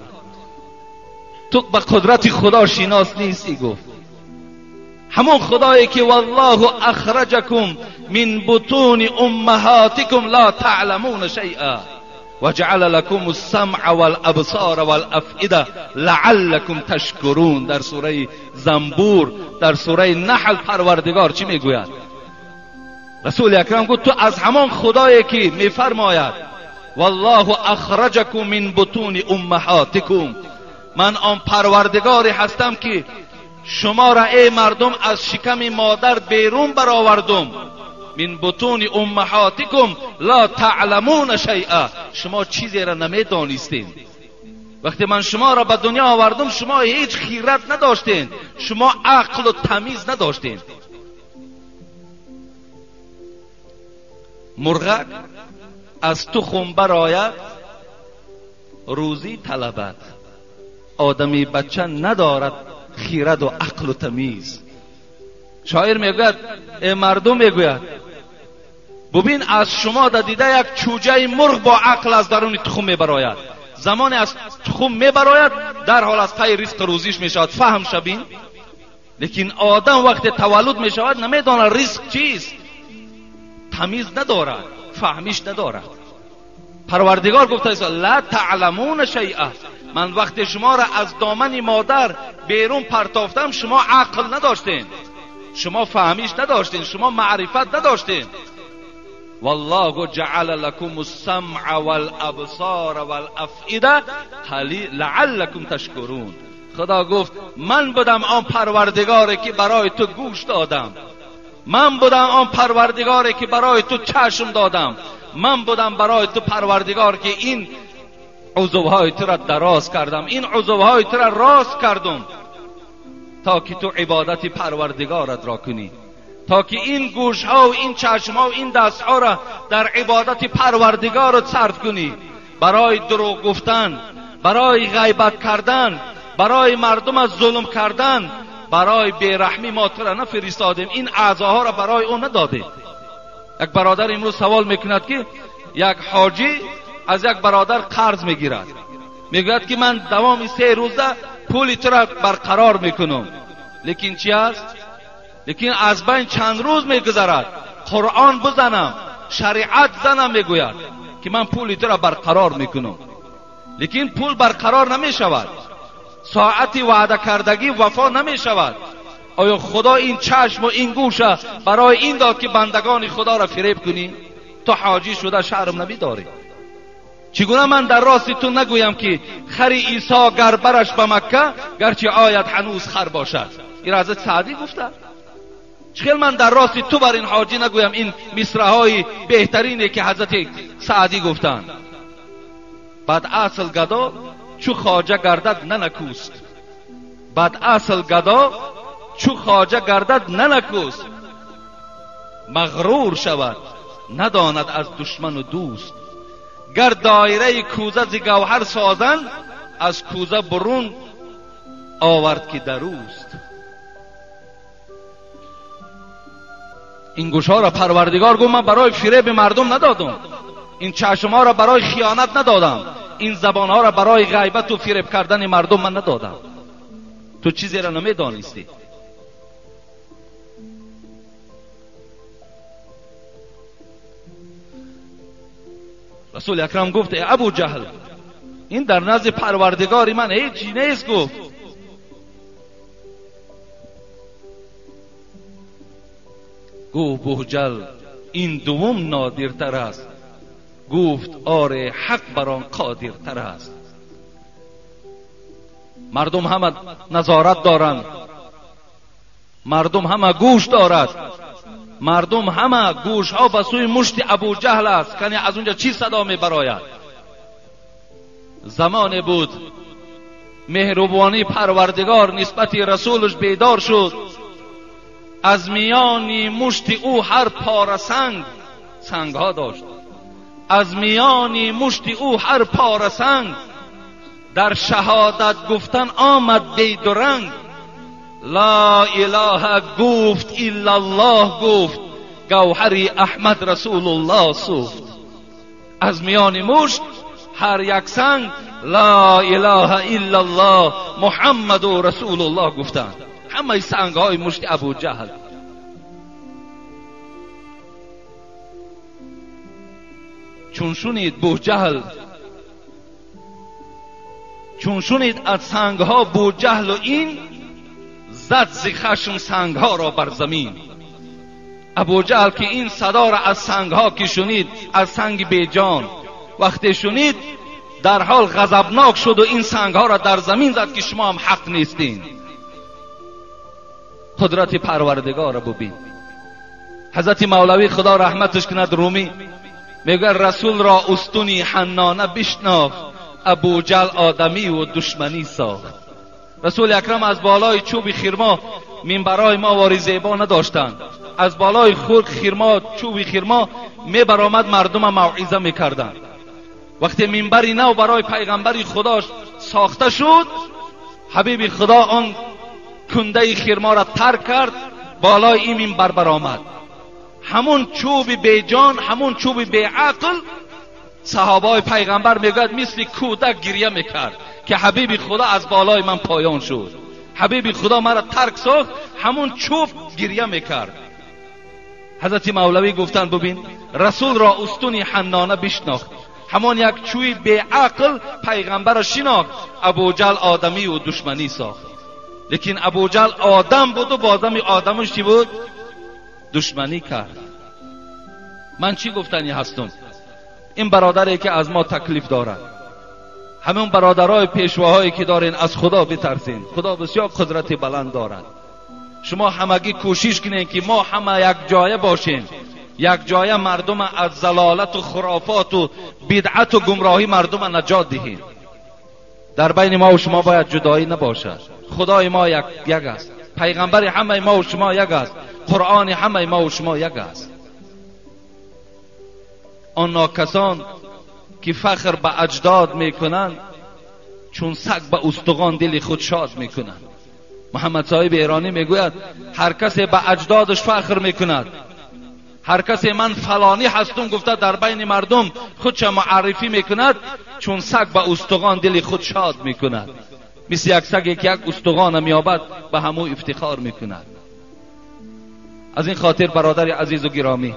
تو به قدرت خدا شناس نیستی. گفت همون خدایی که والله اخرجکم من بطون امهاتکم لا تعلمون شیئا وجعل لكم السمع والابصار والافئده لعلکم تشکرون. در سوره زنبور، در سوره نحل پروردگار چی میگوید؟ رسول اکرم گفت تو از همان خدایی که میفرماید والله اخرجکم من بطون امهاتکم، من آن پروردگاری هستم که شما را ای مردم از شکم مادر بیرون برآوردم. من بطون امهاتکم لا تعلمون شیئا، شما چیزی را نمیدانستین. وقتی من شما را به دنیا آوردم شما هیچ خیرت نداشتین، شما عقل و تمیز نداشتین. Мурғак аз тухм барояд, рӯзӣ талабад. Одами бача надорад хирад ва ақлу тамиз. Шоир мегӯяд, э мардум мегӯяд, бубин аз шумо дида як чӯҷаи мурғ бо ақл аз даруни тухм мебарояд. Замоне аз тухм мебарояд, дарҳол аз пайи ризқу рӯзиш мешавад. Фаҳм шабин. Лекин одам вақте таваллуд мешавад, намедонад ризқ чист, тамиз надорад, фаҳмиш надорад. Парвардигор гуфтааст: ла таъламуна шайъа. Ман вақте шуморо аз домани модар берун партофтам, шумо ақл надоштед, шумо фаҳмиш надоштед, шумо маърифат надоштед. والله جعل لكم السمع والابصار والافئده لعلكم تشکرون. خدا گفت من بودم آن پروردگاری که برای تو گوش دادم، من بودم آن پروردگاری که برای تو چشم دادم، من بودم برای تو پروردگار که این عضوهای تو را دراز کردم، این عضوهای تو را راست کردم تا که تو عبادت پروردگارت را کنی، تا که این گوشها و این چشمها و این دستها را در عبادت پروردگارت صرف کنی. برای دروغ گفتن، برای غیبت کردن، برای مردم از ظلم کردن، برای بیرحمی ما تو را نفرستادیم، این اعضاها را برای او ندادیم. یک برادر امروز سوال میکند که یک حاجی از یک برادر قرض میگیرد، میگوید که من دوام 3 روزه پول تو را برقرار میکنم، لیکن چی است؟ لیکن از بین چند روز میگذرد، قرآن بزنم، شریعت زنم، میگوید که من پول تو را برقرار میکنم، لیکن پول برقرار نمیشود، ساعت وعده کردگی وفا نمیشود. آیا خدا این چشم و این گوش برای این داد که بندگان خدا را فریب کنی؟ تو حاجی شده شرم نمیداری. چگونه من در راست تو نگویم که خر عیسی گر برش به مکه، گرچه آید هنوز خر باشد؟ این را حضرت سعدی گفته. چخیل من در راست تو بر این حاجی نگویم این مصرع های بهترینه که حضرت سعدی گفتند. بعد اصل گدا چو خواجه گردد ننکوست، بعد اصل گدا چو خواجه گردد ننکوست، مغرور شود نداند از دشمن و دوست. گر دایره کوزه ز گوهر سازند، از کوزه برون آورد که دروست. این گوشها را پروردگار گفت من برای فریب مردم ندادم، این چشمها را برای خیانت ندادم، این زبانها را برای غیبت و فریب کردن مردم من ندادم. تو چیزی را نمیدانستی. رسول اکرم گفت ای ابو جهل، این در نزد پروردگار من هیچی نیست. گفت بوجل این دوم نادرتر است. گفت آره، حق بر آن قادرتر است. مردم همه نظارت دارند، مردم همه گوش دارد، مردم همه گوش ها به سوی مشت ابو جهل است که از اونجا چی صدا می براید. زمان بود مهربانی پروردگار نسبت رسولش بیدار شد، از میان مشت او هر پاره سنگ، سنگ ها داشت، از میان مشت او هر پاره سنگ، در شهادت گفتن آمد بیدرنگ. لا اله گفت الا الله گفت، گوهر احمد رسول الله سوخت. از میان مشت هر یک سنگ لا اله الا الله محمد رسول الله گفتند. همه سنگ های مشت ابو جهل. چون شنید بوجهل، چون شنید از سنگ ها بوجهل و این، زد ز خشم سنگ ها را بر زمین. ابو جهل که این صدا را از سنگ ها که شنید، از سنگ بیجان وقتی شنید، در حال غضبناک شد و این سنگ ها را در زمین زد که شما هم حق نیستین. قدرت پروردگار را ببین. حضرت مولوی خدا رحمتش کند رومی میگه رسول را استونی حنانه بشناخت، ابو جهل آدمی و دشمنی ساخت. رسول اکرم از بالای چوب خرما، منبرای ما واری زیبا نداشتند، از بالای خرما، چوب خرما میبرآمد مردم موعظه میکردند. وقتی منبری نو برای پیغمبر خدا ساخته شد، حبیب خدا آن کنده خرما را ترک کرد، بالای این منبر برآمد. همون چوب بیجان، همون چوب بیعقل، صحابای پیغمبر میگوید مثل کودک گریه میکرد که حبیب خدا از بالای من پایان شد، حبیب خدا مرا ترک ساخت، همون چوب گریه میکرد. حضرت مولوی گفتند ببین، رسول را استون حنانه بشناخت، همان یک چوی بیعقل پیغمبر را شناخت، ابوجهل آدمی و دشمنی ساخت. لیکن ابوجهل آدم بود و با آدمش چی بود؟ دشمنی کرد. من چی گفتنی هستم؟ این برادری که از ما تکلیف دارد، همون برادرای پیشواهایی که دارین، از خدا بترسین. خدا بسیار قدرت بلند دارد. شما همگی کوشش کنین که ما همه یک جایه باشیم، یک جایه مردم از ضلالت و خرافات و بدعت و گمراهی مردم نجات دهیم. در بین ما و شما باید جدایی نباشد. خدای ما یک است، پیغمبر همه ما و شما یک است، قرآن همه ما و شما یک است. آن ناکسان که فخر به اجداد میکنند، چون سگ به استخوان دل خود شاد میکنند. محمد صاحب ایرانی میگوید هر کسی به اجدادش فخر میکند، هر کسی من فلانی هستم گفته در بین مردم خودش معرفی میکند، چون سگ به استخوان دل خود شاد میکند. مثل یک سگی که یک استخوان میابد به همو افتخار میکند. از این خاطر برادر عزیز و گرامی،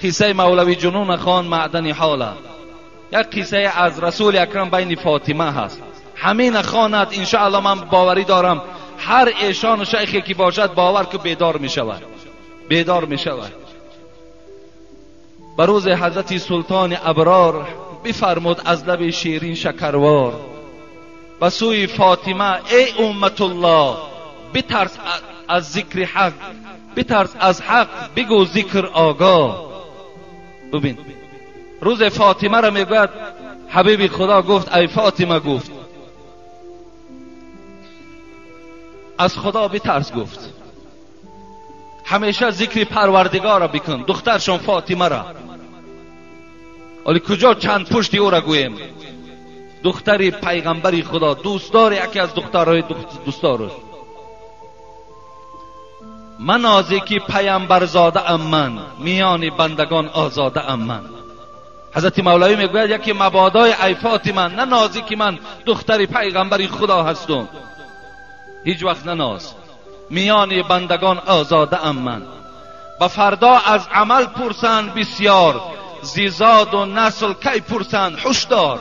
قصه مولوی جنون خان معدن حاله، یک قصه از رسول اکرم بین فاطمه هست. همین خواند انشاءالله من باوری دارم هر ایشان و شیخی که باشد باور که بیدار میشود، بیدار میشود. به روز حضرت سلطان ابرار بفرمود از لب شیرین شکروار به سوی فاطمه ای امت الله، بترس از ذکر حق، بترس از حق بگو ذکر آگاه. ببین روز فاطمه را میگوید حبیب خدا گفت ای فاطمه، گفت از خدا بترس، گفت همیشه ذکر پروردگار را بکن، دخترشان فاطمه را. ولی کجا چند پشتی او را گوییم؟ دختر پیغمبر خدا، دوستدار یکی از دخترهای دوستدارش. من آزی که پیامبر زاده ام من، میان بندگان آزاده ام من. حضرت مولوی میگوید یکی مبادای ای فاطمه، نه نازی که من دختر پیغمبر خدا هستم، هیچ وقت نناز، میان بندگان آزاده ام من. و فردا از عمل پرسند بسیار، زیزاد و نسل کی پرسند هشدار.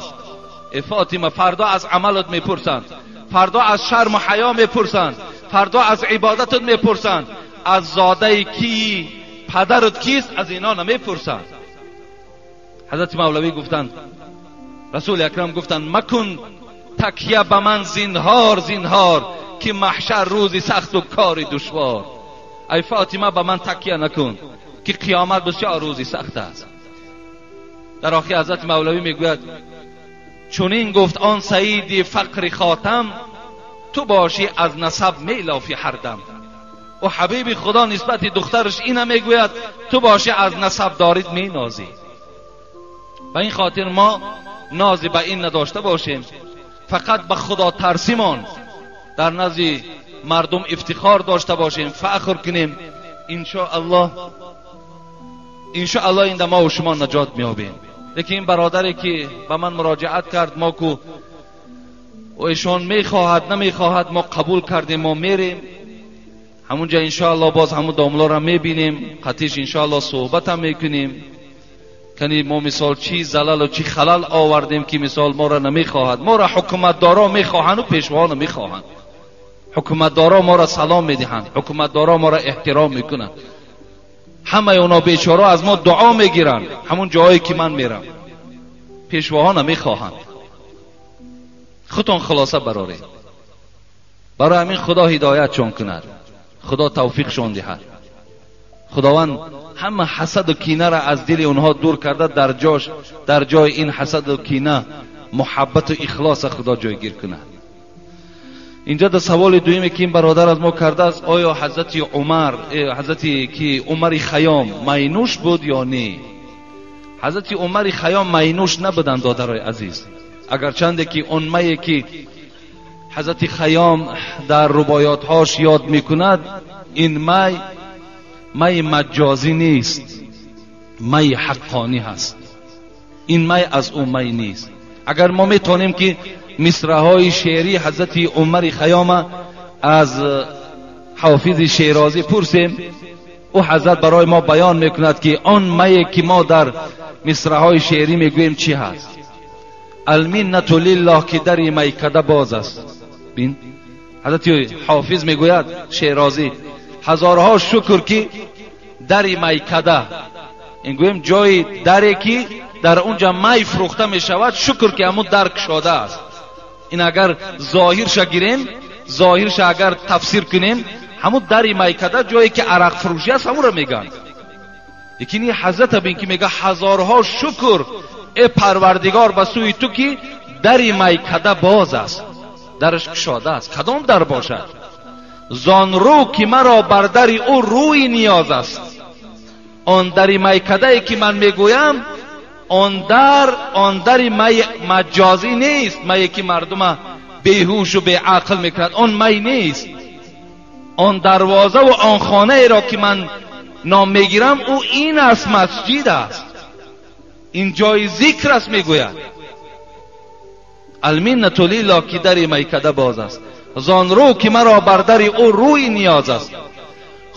ای فاطمه فردا از عملت میپرسند، فردا از شرم و حیا میپرسند، فردا از عبادتت میپرسند، از زاده کی، پدرت کیست، از اینا نمیپرسند. حضرت مولوی گفتند، رسول اکرم گفتند مکن تکیه به من زینهار زینهار، که محشر روزی سخت و کاری دشوار. ای فاطمه به من تکیه نکن که قیامت بسیار روزی سخت است. در آخر حضرت مولوی میگوید چونین گفت آن سعید فقر خاتم، تو باشی از نسب میلافی هر دم. و حبیب خدا نسبت دخترش اینه میگوید تو باشی از نسب دارید مینازی. به این خاطر ما نازی به این نداشته باشیم، فقط به خدا ترسیمان در نزد مردم افتخار داشته باشیم، فخر کنیم. انشاءالله انشاءالله این ما و شما نجات میابیم. لیکن این برادری که به من مراجعت کرد، ما کو و ایشان میخواهد نمیخواهد، ما قبول کردیم، ما میریم همونجا انشاءالله باز همون داملا را میبینیم، قطیش انشاءالله صحبت هم میکنیم. کنی ما مثال چی زلل و چی خلل آوردیم که مثال ما را نمیخواهد. ما را حکومتدارا میخواهند و پیشوا نمیخواهند. حکومتدارا ما را سلام میدهند، حکومتدارا ما را احترام میکنند، همه اونا بیچاره از ما دعا میگیرند. همون جایی که من میرم پیشواها نمیخواهند. خودتون خلاصه برارید. برای همین خدا هدایت چون کند، خدا توفیقشون دهد. خداوند همه حسد و کینه را از دل اونها دور کرده، در جاش، در جای این حسد و کینه محبت و اخلاص خدا جایگیر کند. اینجا در سوال دویمی که این برادر از ما کرده است، آیا حضرت عمر، حضرت که عمر خیام مینوش بود یا نه؟ Ҳазрати Умари Хайём майнӯш набуданд, додарои азиз. Агарчанде ки он мае ки ҳазрати Хайём дар рубоётҳош ёд мекунад, ин май майи маҷозӣ нест, майи ҳаққонӣ ҳаст. Ин май аз ӯ май нест. Агар мо метавонем ки мисраҳои шеърии ҳазрати Умари Хайёма аз ҳофизи Шерозӣ пурсем, ӯ ҳазрат барои мо баён мекунад ки он мае ки мо дар мисраҳои шеърӣ мегӯем чӣ ҳаст. Алминнату лиллоҳ ки дари майкада боз аст. Бин, ҳазрати ҳофиз мегӯяд Шерозӣ, ҳазорҳо шукр ки дари майкада, ин гӯем ҷои даре ки дар онҷа май фурӯхта мешавад, шукр ки ҳамун дар кушода аст. Ин агар зоҳирша гирем, зоҳирша агар тафсир кунем, ҳамун дари майкада ҷое ки арақфурӯшӣ аст, ҳамунро мегӯянд. Лекин ин ҳазрата бин ки мега ҳазорҳо шукр э парвардигор ба сӯи ту ки дари майкада боз аст, дараш кушода аст. Кадом дар бошад? Зон рӯ ки маро бар дари ӯ рӯи ниёз аст. Он дари майкадае ки ман мегӯям, он дар, он дари май маҷозӣ нест, мае ки мардума беҳушу беақл мекунад, он май нест. Он дарвозаву он хонаеро ки ман ном мегирам, ӯ ин аст, масҷид аст, ин ҷои зикр аст, мегӯяд. Алминнату лиллоҳ ки дари майкада боз аст, зон рӯ ки маро бар дари ӯ рӯи ниёз аст.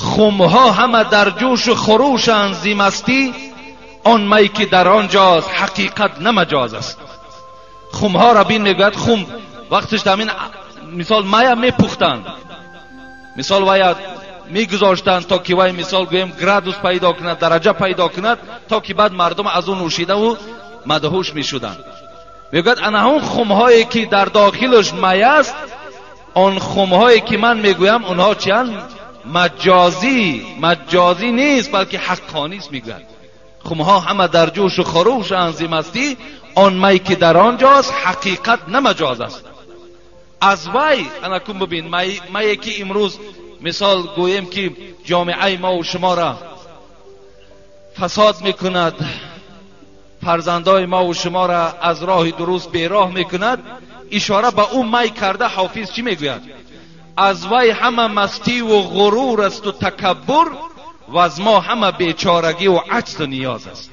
Хумҳо ҳама дар ҷӯшу хурӯшанд зи мастӣ, он май ки дар он ҷост ҳақиқат на маҷоз аст. Хумҳоро бин, мегӯяд, хум вақтиш ҳамин мисол мая мепухтанд, мисол вая мегузоштанд то ки вай мисол гӯем градус пайдо кунад, дараҷа пайдо кунад, то ки баъд мардум аз ӯ нӯшидаву мадҳуш мешуданд. Мегӯяд ана ҳамон хумҳое ки дар дохилаш май аст, он хумҳое ки ман мегӯям, онҳо чиянд? Маҷозӣ, маҷозӣ нест, балки ҳаққонист. Мегӯяд хумҳо ҳама дар ҷӯшу хурӯшанд зи мастӣ, он май ки дар он ҷост ҳақиқат на маҷоз аст. Аз вай ана кун бибин, мае ки имрӯз мисол гӯем ки ҷомеаи мову шуморо фасод мекунад, фарзандои мову шуморо аз роҳи дуруст бероҳ мекунад, ишора ба ӯ май карда ҳофиз чӣ мегӯяд? Аз вай ҳама мастиву ғурур асту такаббур, ва аз мо ҳама бечорагиву аҷзу ниёз аст.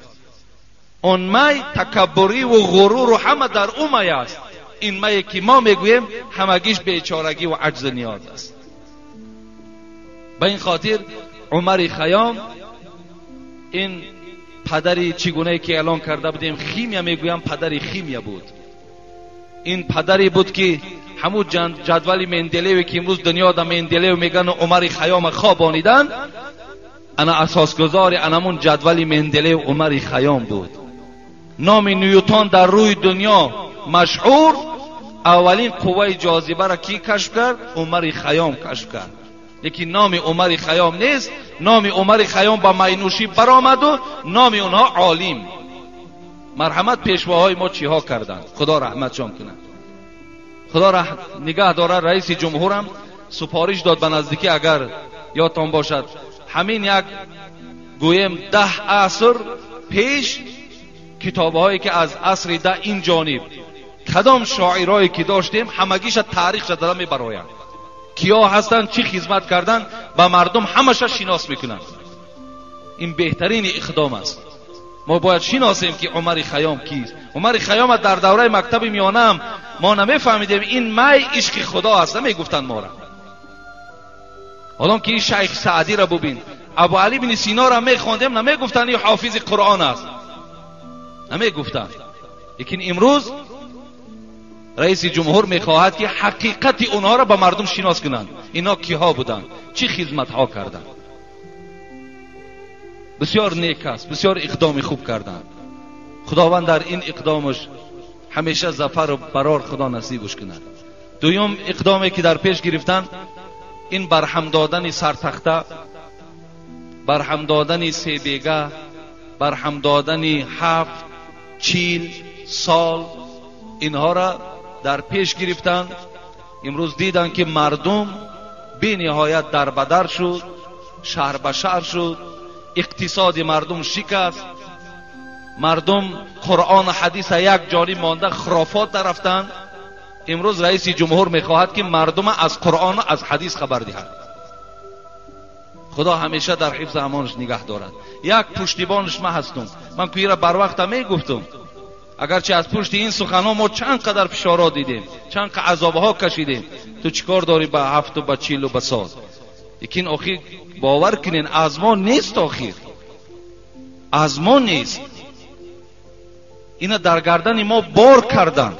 Он май такаббуриву ғуруру ҳама дар ӯ май аст. Ин мае ки мо мегӯем ҳамагиш бечорагиву аҷзу ниёз аст. Ба ин хотир Умари Хайём ин падари чӣ гунае ки эълон карда будем химия мегӯям, падари химия буд. Ин падаре буд ки ҳамун ҷадвали Менделееве ки имрӯз дунё да Менделеев мегӯянд, Умари Хайёма хобониданд, ана асосгузори анамун ҷадвали Менделеев Умари Хайём буд. Номи Ньютон дар рӯи дунё машҳур, аввалин қувваи ҷозибаро кӣ кашф кард? Умари Хайём кашф кард. Лекин номи Умари Хайём нест, номи Умари Хайём ба майнӯшӣ баромаду номи онҳо олим. Марҳамат, пешвоҳои мо чиҳо карданд? Худо раҳматшон кунад, Худо нигаҳ дорад. Раиси ҷумҳурам супориш дод ба наздикӣ, агар ёдтон бошад, ҳамин як гӯем 10 аср пеш китобҳое ки аз асри 10 ин ҷониб кадом шоирое ки доштем, ҳамагиша таърихша дада мебароянд, киё ҳастанд, чӣ хизмат карданд, ба мардум ҳамаша шинос мекунанд. Ин беҳтарини иқдом аст. Мо бояд шиносем ки Умари Хайём кист. Умари Хайёма дар давраи мактаби миёнаам мо намефаҳмидем ин май ишқи Худо аст, намегуфтанд мора. Ҳолон ки ин Шайх Саъдиро бубин, Абу Али ибни Синоро мехондем, намегуфтанд ин ҳофизи Қуръон аст, намегуфтанд. Лекин имрӯз раиси ҷумҳур мехоҳад ки ҳақиқати онҳоро ба мардум шинос кунанд. Инҳо киҳо буданд, чӣ хизматҳо карданд. Бисёр нек аст, бисёр иқдоми хуб карданд. Худованд дар ин иқдомаш ҳамеша зафару барор Худо насибаш кунад. Дуюм иқдоме ки дар пеш гирифтанд, ин барҳам додани сартахта, барҳам додани себега, барҳам додани 7, 40 сол, инҳоро дар пеш гирифтанд. Имрӯз диданд ки мардум бениҳоят дарбадар шуд, шаҳр ба шаҳр шуд, иқтисоди мардум шикаст, Мардум Қуръон ва ҳадис як ҷониб монда хурофот дарафтанд. Имрӯз раиси ҷумҳур мехоҳад ки мардум аз Қуръон ва аз ҳадис хабар диҳад. Худо ҳамеша дар ҳифз амонаш нигаҳ дорад. Як пуштибонаш ман ҳастам. Ман куира барвақта мегуфтам. Агарчи аз пушти ин суханҳо мо чанд қадар фишорҳо дидем, чанд қадар азобҳо кашидем. Ту чӣ кор дорӣ ба ҳафту ба чилу ба сол? Лекин охир бовар кунен, аз мо нест охир. Аз мо нест. Ина дар гардани мо бор карданд.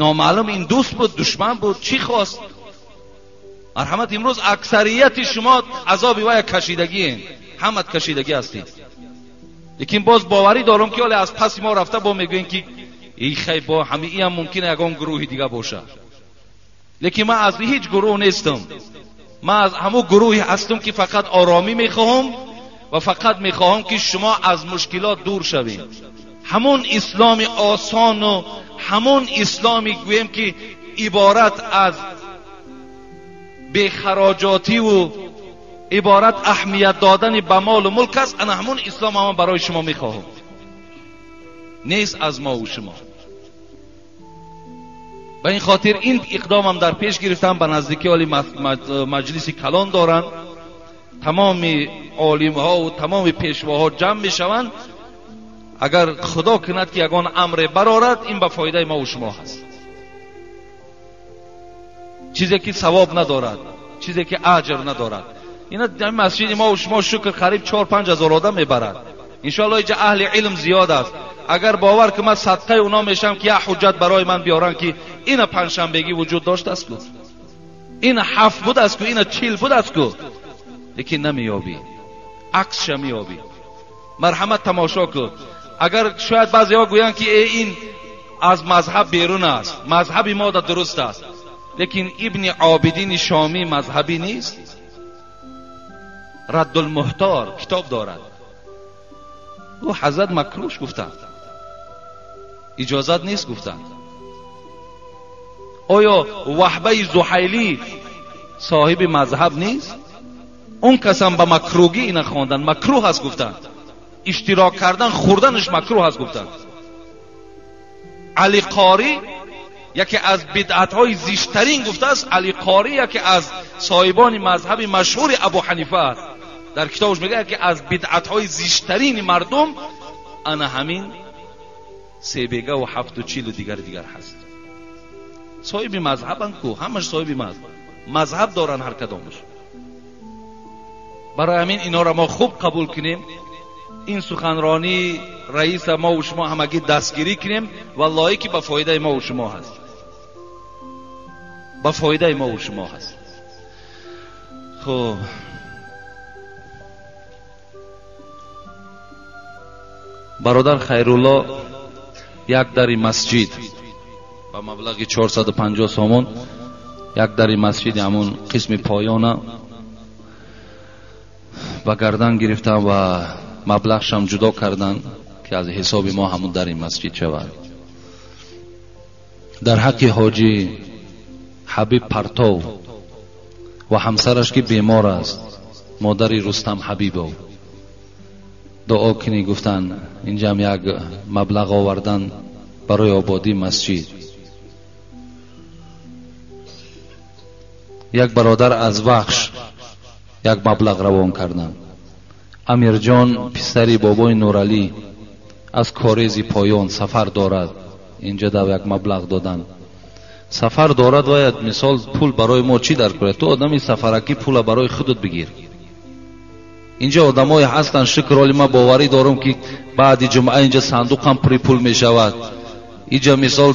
Номаълум ин дӯст буд, душман буд, чӣ хост? Марҳамат, имрӯз аксарияти шумо азоби вая кашидагиен, ҳамат кашидагӣ ҳастед. Лекин боз боварӣ дорам ки ҳоле аз паси мо рафта бо мегӯем ки эй хай бо ҳами иам мумкин ягон гурӯҳи дига бошад. Лекин ман аз ҳеҷ гурӯҳ нестам. Ман аз ҳамун гурӯҳе ҳастам ки фақат оромӣ мехоҳам ва фақат мехоҳам ки шумо аз мушкилот дур шавед. Ҳамун исломи осону ҳамун исломи гӯем ки иборат аз бехароҷотиву иборат аҳамият додани ба молу мулк аст, ана ҳамун ислом ҳамон барои шумо мехоҳам. Нест аз мову шумо. Ба ин хотир ин иқдомам дар пеш гирифтам. Ба наздикӣ оли маҷлиси калон доранд, тамоми олимҳову тамоми пешвоҳо ҷамъ мешаванд. Агар худо кунад ки ягон амре барорад, ин ба фоидаи мову шумо ҳаст. Чизе ки савоб надорад, чизе ки аҷр надорад. Ина масҷиди мо ва шумо шукр қариб 4-5 ҳазор одам мебарад. Иншоаллоҳ инҷа аҳли илм зиёд аст. Агар бовар ки ман садқаи уно мешам ки як ҳуҷҷат барои ман биёранд ки ина панҷшанбегӣ вуҷуд доштааст ку, ина 7 будааст ку, ина 40 будааст ку, лекин намеёбӣ, аксша меёбӣ. Марҳамат тамошо кун. Агар шояд баъзеҳо гӯянд ки э ин аз мазҳаб берун аст, мазҳаби мо да дуруст аст, лекин ибни Обидини Шомӣ мазҳабӣ нест. Раддулмуҳтор китоб дорад. Ӯ ҳазрат макрӯш гуфтанд, иҷозат нест гуфтанд. Оё Ваҳбаи Зуҳайлӣ соҳиби мазҳаб нест? Он касам ба макрӯгӣ ина хондан макрӯҳ аст гуфтанд. Иштирок кардан хӯрданаш макрӯҳ аст гуфтанд. Али Қорӣ яке аз бидъатҳои зиштарин гуфтааст. Али Қорӣ яке аз соҳибони мазҳаби машҳури Абу Ҳанифа аст. Дар китобаш мегӯяд яке аз бидъатҳои зиштарини мардум ана ҳамин себега ва 7 ва 40 дигар дигар ҳаст. Соҳиби мазҳабанд ку, ҳамаш соҳиби мазҳаб доранд ҳар кадомаш. Барои ҳамин инҳоро мо хуб қабул кунем. Ин суханронии раиса мо ва шумо ҳамагӣ дастгирӣ кунем. Валлоҳи ки ба фоидаи мо ва шумо ҳаст, ба фоидаи мо ва шумо ҳаст. Хуб, бародар Хайрулло як дари масҷид ба маблағи 450 сомон, як дари масҷиди ҳамун қисми поёна ба гардан гирифтан ва маблағшам ҷудо кардан ки аз ҳисоби мо ҳамун дари масҷид шавад. Дар ҳаққи ҳоҷи Ҳабиб Партов ва ҳамсараш ки бемор аст, модари Рустам Ҳабибов, дуо кунӣ гуфтанд. Инҷам як маблағ овардан барои ободии масҷид. Як бародар аз Вахш як маблағ равон карданд. Амирҷон писари бобои Нуралӣ аз Корези поён сафар дорад, инҷа дав як маблағ доданд. Сафар дорад ва мисол пул барои мо чӣ дар кунад? Ту одами сафаракӣ пула барои худат бигир. Инҷа одамое ҳастанд, шукр оли ман боварӣ дорам ки баъди ҷумъа инҷа сандуқам пури пул мешавад. Инҷа мисол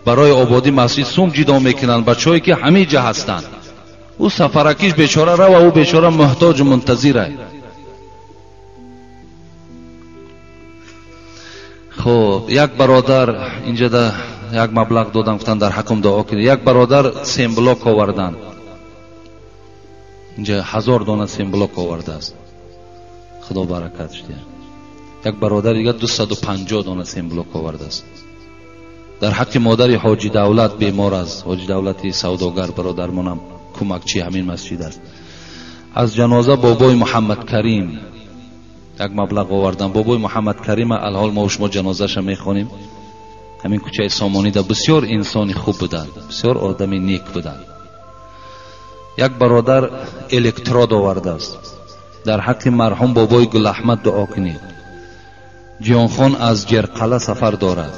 барои ободӣ масҷид сум ҷидо мекунанд бачаҳое ки ҳамиҷа ҳастанд. Ӯ сафаракиш бечора рава, ӯ бечора муҳтоҷу мунтазира. Хуб, як бародар инҷа да як маблағ додам, гуфтанд дар ҳаққам дуо кунед. Як бародар семблок оварданд. Инҷа 1000 дона семблок овардааст. Худо баракатш диҳад. Як бародар дигар 250 дона семблок овардааст. Дар ҳаққи модари ҳоҷи Давлат бемор аст. Ҳоҷи Давлати савдогар бародармонам кӯмакчи ҳамин масҷид аст. Аз ҷаноза бобои Муҳаммад Карим Як маблағ овардан. Бобои Муҳаммад Карима алҳол мо шумо ҷанозаша мехонем. Ҳамин кӯчаи Сомонида бисёр инсони хуб буданд, бисёр одами нек буданд. Як бародар электрод овардааст. Дар ҳаққи марҳум бобои Гулаҳмад дуо кунед. Ҷиёнхон аз Ҷерқала сафар дорад.